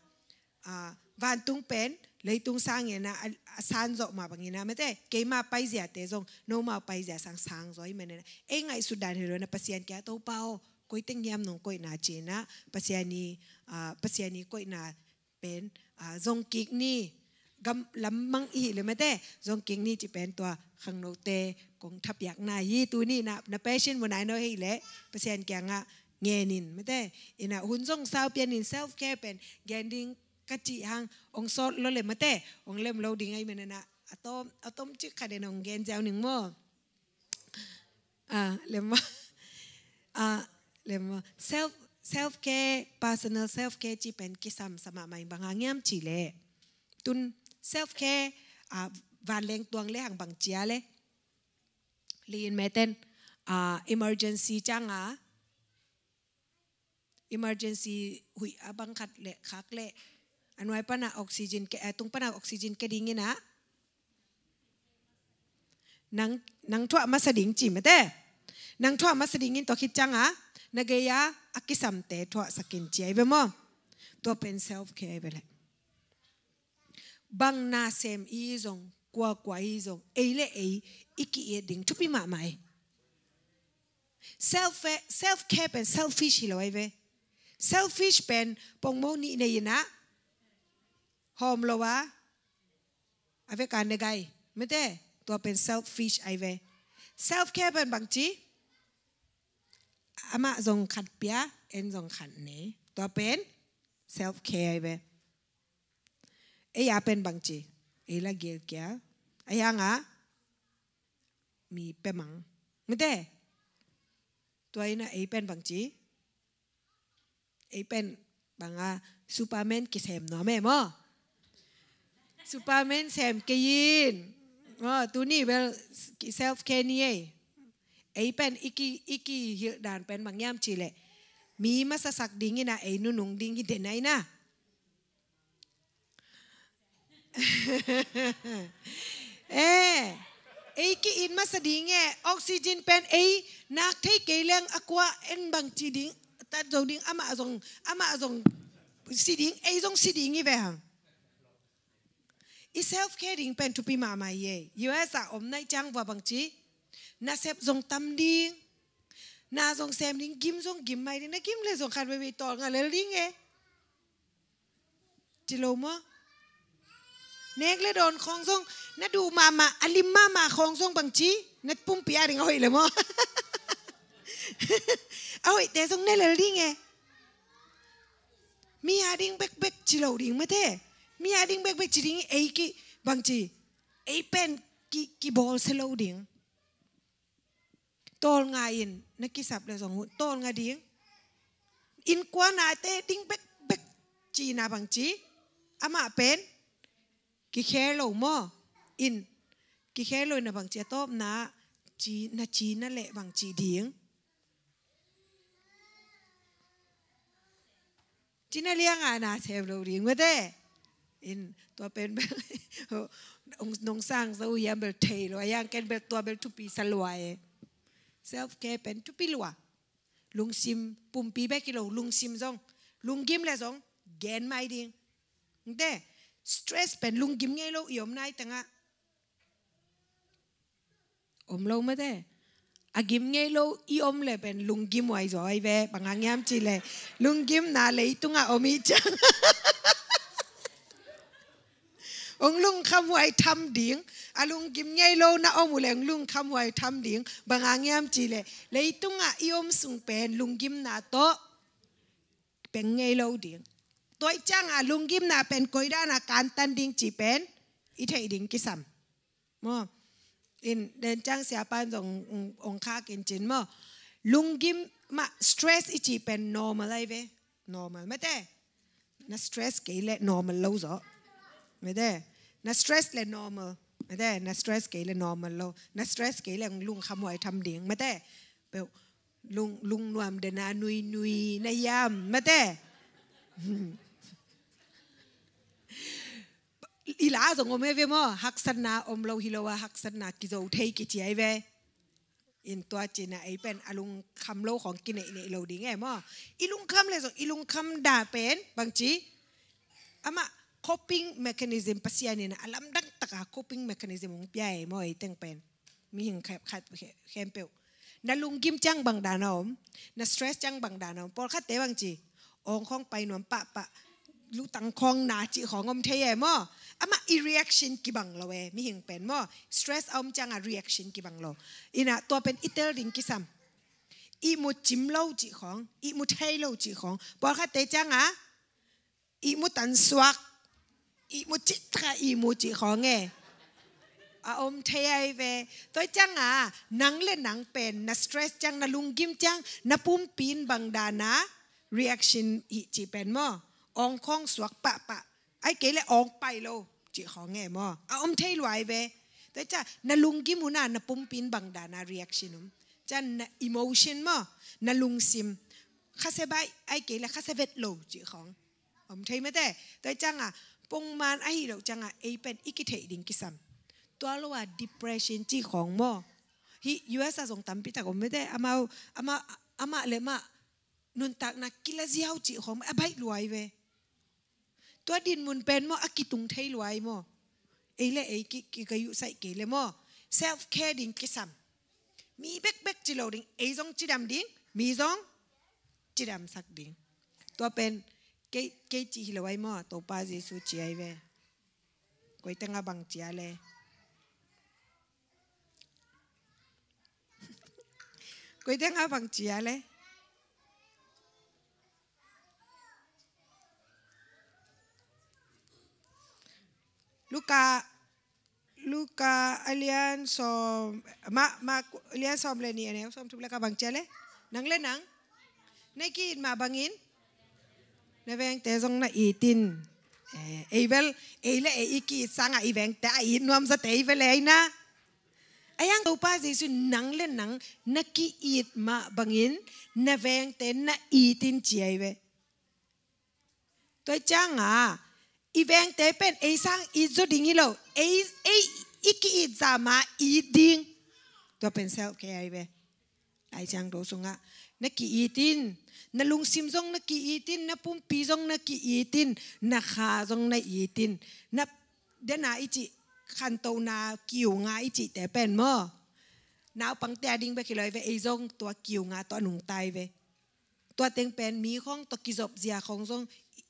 a, vantung pen leitung sangin ah a, a san zawh mah bangin ah mate, keima paiziate zong nomau paizia sang sang zaw ahih manin ah ei ngaihsut dan hi lo in ah Pasian kiangah, Topa aw, koi teng hiam nong koihna ci-in ah Pasian i, a, Pasian i koihna pen, a, zong kik ni, gam lam mang i hih le mate, zong kik ni ci pen tua khangnote kong thapiakna hi. Tuni na, na passion mu nai no hi le Pasian kiangah ngen in mate. In ah hun zong sau pian in, self care pen gen ding ka cih hang hong sawt lo le mate, hong lem lo ding ahih manin ah a tom, a tom cik khat in hong gen ziau ning maw. A, lem maw. A, lem maw. Self, self care, personal self care cih pen kisam sa mahmah in, bang hang hiam cih leh, tun self care, a, vanleng tuang le hang bang ci a le, li-in meten, a, emergency cianga, emergency huih a bang khat le khak le, a nuai pana oxygen ke, a tung pana oxygen ke dingin ah nang, nang thuah masa ding ci mate. Nang thuah masa dingin, tua khit cianga na gei-a a kisamte thuahsak in ci ahi ve maw. Tua pen self care ahi ve leh. Bang nasem i zong, kuakua i zong, ei le ei i ki-et ding thupi mahmah e. Self, self care pen selfish hi lo ahi ve. Selfish pen pongmo nih nei in ah hawm lo a, a vek a ne gai mate, tua pen selfish ahi ve. Self care pen bang ci? Amah zong khat pia, en zong khat ne. Tua pen self care ahi ve. Ei a pen bang ci? Ei la gilkial. A hianga mi pemang mate. Tua in ah ei pen bang ci? Ei pen bang a, Superman kisem nuam e maw. Superman sem kei in. Aw, tuni bel self care ni ei. Ei pen i ki, i kihilh dan pen bang hiam cih leh, mi masasak dingin ah ei nunung ding hi den ai na. Eh, ei ki-it masa ding e, oxygen pen ei nak thei kei leng a kua en bang ci ding, tat zo ding, amah zong, amah zong si ding, ei zong si ding hi ve hang. I self care ding pen thupi mahmah hi ei. U S a om na i ciang vua bangci, nasep zong tam ding, na zong sem ding, gim zong gim mai ding, na gim le zong khat veve tawlnga lel ding e. Ci lo maw? Nek le dawn khawng zong, na duh mahmah, a lim mahmah khawng zong bangci, na pumpi a ding a hoih le maw? A hoihte zong ne lel ding e. Mi a ding bekbek ci lo ding mate. Mi a ding bekbek ci ding ei ki bangci. Ei pen ki, kibawlsia lo ding. Tawlnga in na kisap le zong hun tawlnga ding. Innkuan a te ding bekbek cina bangci. Amah pen kikhe lo maw? In kikhe lo in na bangci a tawpna ci, na cina le bangci ding. Cina lianga na sem lo ding mate. In tua pen bel nong sang zo hiam bel thei lo a, yang ken bel tua bel thupi sa lua e. Self care pen thupi lua. Lungsim pumpi bek hi lo, lungsim zong, lunggim le zong gen mai ding. Nte, stress pen lunggim ngei lo i om nai tengah. Om lo mate. A gim ngei lo i om le pen lunggim huai zaw ai ve, bang hang hiam ci le. Lunggim na leitung a om i ciang. Ong lungkham huai tham ding, a lunggim ngei lo na om uh le ong lungkham huai tham ding, bang hang hiam ci le. Leitung a i om sung pen lunggim na tawh peng ngei lo ding. Tua i ciang a lunggim na pen koidan a kantan ding ci pen i theih ding kisam. Maw? In den ciang siapan zong ong, ong khak in cin maw? Lunggim mah stress i ci pen normal ai ve. Normal mate. Na stress kei le normal lo zaw. Mate. Na stress le normal. Mate. Na stress kei le normal lo. Na stress kei le lungkham huai tham ding. Mate. Peuh lung, lungnuam dena nui nui na hiam. Mate. I la zong om e ve maw, haksatna om lo hi lo a, haksatna kizo thei kici ai ve. In tua cina ei pen a lungkham lo khawng kineih neih lo ding e maw. I lungkham le zong, i lungkham da pen, bangci. Amah coping mechanism Pasian in a lamdang taka coping mechanism ong pia e maw, ei teng pen. Mihing khat, khat, khempeuh. Na lunggim ciang bang dan a om, na stress ciang bang dan a om. Pawlkhatte bangci, ong khawng pai nuam pahpah, lutang khawng na cih khawng om thei e maw? Amah i reaction kibang lo e, mihing pen maw? Stress a om ciang a reaction kibang lo. Ina tua pen i tel ding kisam. I mu cim lo cih khawng, i mu thei lo cih khawng. Pawlkhatte ciang a, i mu tan suak, i mu cih taka i mu cih khawng e. A om thei ai ve. Tua ciang a, nang le nang pen, na stress ciang, na lunggim ciang, na pumpi in bang dan a reaction i cih pen maw? Ong khawng suak pahpah. Ai kei le ong pai lo cih khawng e maw? A om thei lua ai ve. Tua ciang, na lunggim hun a, na pumpi in bang dan a reaction om. Ciang na emotion maw? Na lungsim. Khasia baih, ai kei le khasia vet lo cih khawng. Om thei mate, tua ciang a, pongman ahi lo ciang a, ei pen i kitheih ding kisam. Tua lo a depression cih khawng maw. Hi U S a zong tampi tak om mate, amau, amah, amah le mah, nuntakna kila ziau cih khawng, a baih lua ai ve. Tua din mun pen maw, a kitung thei lua ai maw. Ei le ei ki, ki ka yuh saih kei le maw. Self care ding kisam. Mi bekbek ci lo ding, ei zong cidam ding, mi zong cidamsak ding. Tua pen, kei, kei ci hi lo ai maw, Topa Jesu ci ai ve. Koi teng a bang ci a le. Koi teng a bang ci a le. Luka, Luka a lian sawm, ma, ma, a lian sawm le nih, a neu sawm thum le ka bang ci a le. Nang le nang. Na ki-it mah bangin. Na vengte zong na it in. Eh, ei bel, ei le ei i ki-it sang a i vengte a it nuam zate ei bel ei na. A yang Topa Jesu nang le nang na ki-it mah bangin na vengte na it in ci ai ve. Tua ciang a, i vengte pen ei sang it zaw ding hi lo, ei, ei i ki-it zah mah it ding. Tua pen self care ai ve. Lai Siangtho sungah na ki-it in, na lungsim zong na ki-it in, na pumpi zong na ki-it in, na kha zong na it in, na dena i cih, khantohna kiu nga i cihte pen maw, naupangte a ding bek hi lo hi ve, ei zong tua kiu nga tawh a nungta hi ve. Tua teng pen mi khawng tawh kizop zia khawng zong i,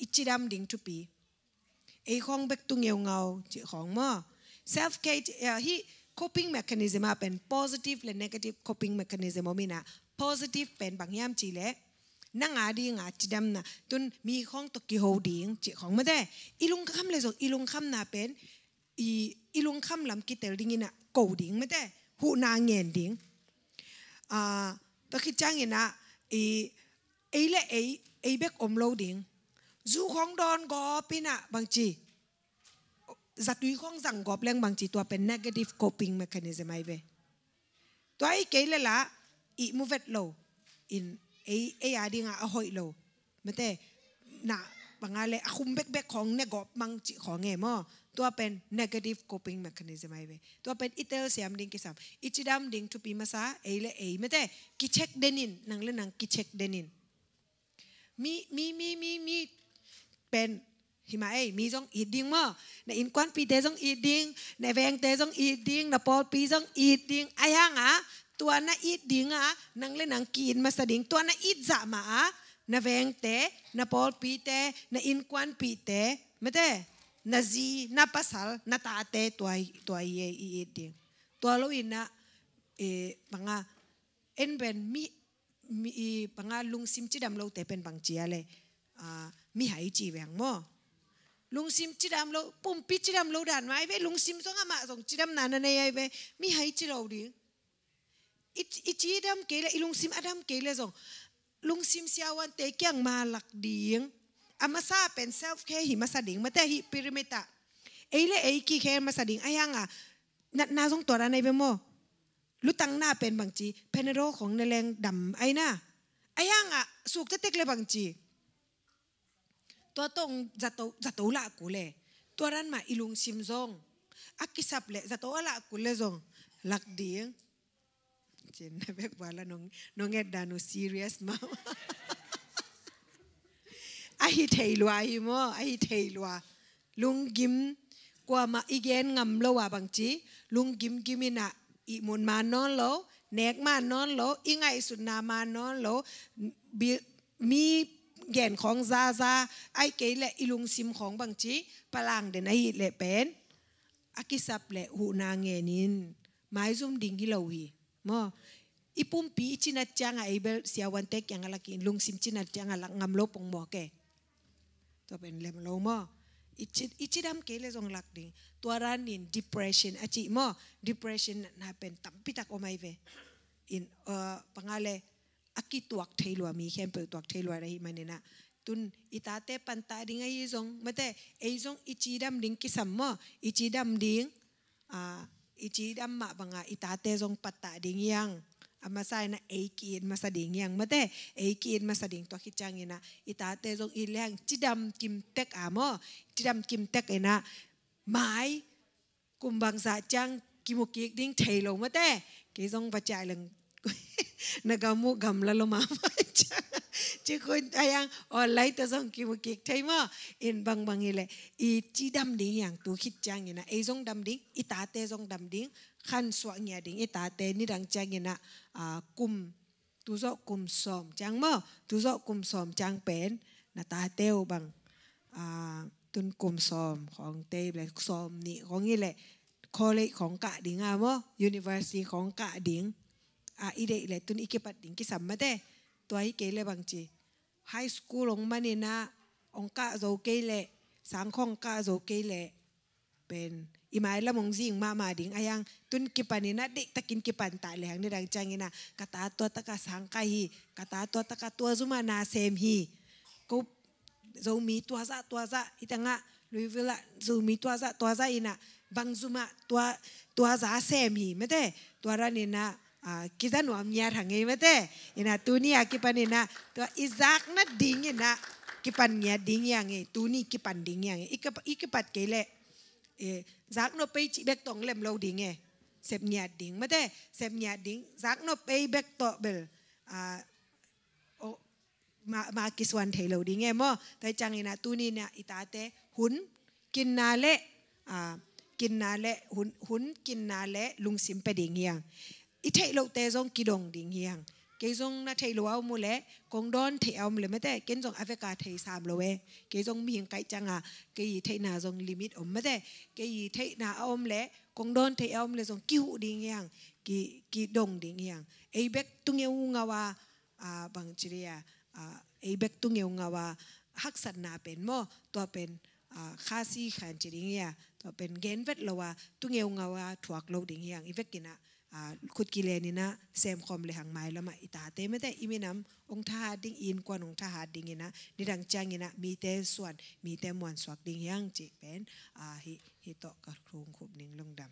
i cidam ding thupi. Ei khawng bek tu ngeungau cih khawng maw. Self care, eh, hi coping mechanism ah pen positive le negative coping mechanism om in ah, positive pen bang hiam cih leh nang a ding a cidamna, tun mi khawng tawh kiho ding cih khawng mate. I lungkham le zong i lungkhamna pen i, i lungkham lam kitel ding in ah ko ding mate, huhna ngen ding. Ah, tua khit ciangin ah i, ei le ei, ei bek om lo ding. Zu khawng dawn gawp in ah bangci, zatui khawng zang gawp leng bangci, tua pen negative coping mechanism ahi ve. Tua hi kei le la i mu vet lo in ei, ei a ding a a hoih lo mate, na bang a le a khum bekbek khawng ne gawp mang cih khawng e maw. Tua pen negative coping mechanism ahi ve. Tua pen i telsiam ding kisam. I cidam ding thupi masa, ei le ei mate, kicheck den in, nang le nang kicheck den in. Mi, mi, mi, mi, mi pen himah ei, mi zong it ding maw. Na innkuanpihte zong it ding, na vengte zong it ding, na pawlpi zong it ding. Ahi hang a, tua na it ding a, nang le nang ki-it masa ding. Tua na it zah mah a, na vengte, na pawlpite, na innkuanpihte mate, na zi, na pasal, na tate, tua, tua i, i it ding. Tua lo in ah, eh, bang a, en pen mi, mi, i bang a lungsim cidam lote pen bangci a le, ah, mihai ci veng maw. Lungsim cidam lo, pumpi cidam lo dan mah ahi ve, lungsim zong amah zong cidamna na nei ahi ve, mihai ci lo ding. I, i cidam kei le, i lungsim a dam kei le zong lungsim siavuante kiang ma lak ding. A masa pen self care hi masa ding mate, hih pyramid ah. Ei le ei ki care masa ding, ahi hang a, natna zong tua dan ahi ve maw. Lutangna pen bangci, Panadol khawng ne leng dam ahi na. Ahi hang a, suk tektek le bangci, tua tawh zato, zato lah kul le, tua dan mah i lungsim zong a kisap le, zato a lah kul le zong lak ding. Cin na bek bua la nong, nong et dan uh serious mah. A hi thei lua hi maw, a hi thei lua. Lunggim, kuamah i gen ngam lo a bangci, lunggim gim in ah, ihmun man nawn lo, nek man nawn lo, i ngaihsutna man nawn lo, bi-, mi gen khawng zaza, ahih kei leh i lungsim khawng bangci, palang den ahih leh pen, a kisap leh huhna ngen in, maizum ding hi lo hi. Maw, i pumpi i cinat ciangah ei bel siavuante kiangah lak in, lungsim cinat ciangah lak ngam lo pongmawk e. Tua pen lem lo maw. I ci, i cidam kei le zong lak ding. Tua danin depression a cih maw. Depression na pen tampitak om ahi ve. In, uh, bang a le a kituak thei lua mi khempeuh tuak thei lua na hi manin ah. Tun i tate pantah ding ahi zong. Mate, ei zong i cidam ding kisam maw. I cidam ding. Ah, i cidam mah bangah i tate zong pattah ding hi hang. A masa in ah ei ki-it masa ding hi hang. Mate, ei ki-it masa ding tua khit ciangin ah i tate zong it leng cidam kimtek a maw. Cidam kimtek in ah mai kum bangzah ciang kimu kik ding thei lo mate. Kei zong va ciah leng na gam uh gamla lo mahmah ciang. Ci khun a hang online tawh zong kimu kik thei maw. In bangbang hi leh i cidam ding hi hang tu khit ciangin ah ei zong dam ding, i tate zong dam ding, khansuah ngiat ding i tate nidang ciangin ah, ah, kum, tu zawh kum sawm ciang maw, tu zawh kum sawm ciang pen na tate uh bang, ah, tun kum sawm khawng tei leh sawm nih khawng hi leh college khawng kah ding a maw, university khawng kah ding. Ah, i deih leh tun i kipat ding kisam mate. Tua hi kei leh bangci, high school hong man in ah hong kah zo kei leh, sang khawng kah zo kei leh pen i mailam hong zing mahmah ding. A hang tun kipan in ah deihtakin kipantah lehang nidang ciangin ah ka ta tua takah sang kah hi, ka ta tua takah tua zumah na sem hi. Ko Zomi tuazah tuazah, i tangah Louisville ah Zomi tuazah tuazah in ah bang zumah tua, tuazah sem hi mate. Tua danin ah, ah, kiza nuam ngiat hang ei mate. In ah tuni a kipan in ah tua i zakna ding in ah kipan ngiat ding hi hang ei. Tuni kipan ding hi hang ei. I kip-, i kipat kei leh, eh, zaknop pei cih bek tawh hong lem lo ding e. Sep ngiat ding mate. Sep ngiat ding. Zaknop pei bek tawh bel, ah, o, ma, ma kisuan thei lo ding e maw. Tua hi ciangin ah tuni in ah i tate hun kinna leh, ah, kinna le hun, hun kinna le lungsim pia ding hi hang. I theih lohte zong kidong ding hi hang. Kei zong na theih loh a om uh leh, kong dawn theih a om leh mate, ken zong a veka thei sam lo e. Kei zong mihing ka hih cianga, kei theihna zong limit om mate. Kei theihna a om leh, kong dawn theih a om leh zong kihuh ding hi hang, ki, kidong ding hi hang. Ei bek tu ngeungau a, ah, bang ci dih a, ah, ei bek tu ngeungau a, haksatna pen maw, tua pen, ah, Khasi khan ci ding hi a, tua pen gen vet lo a, tu ngeungau a thuak lo ding hi hang. I vekin ah, ah, khut kilen in ah, semkhawm le hang mailam ah, i tate mate, i minam hong thahat ding, i innkuan hong thahat ding in ah, nidang ciangin ah, mite suan, mite muansuak ding hi hang cih pen, ah, hih, hih tawh ka thungkhup ning. Lungdam.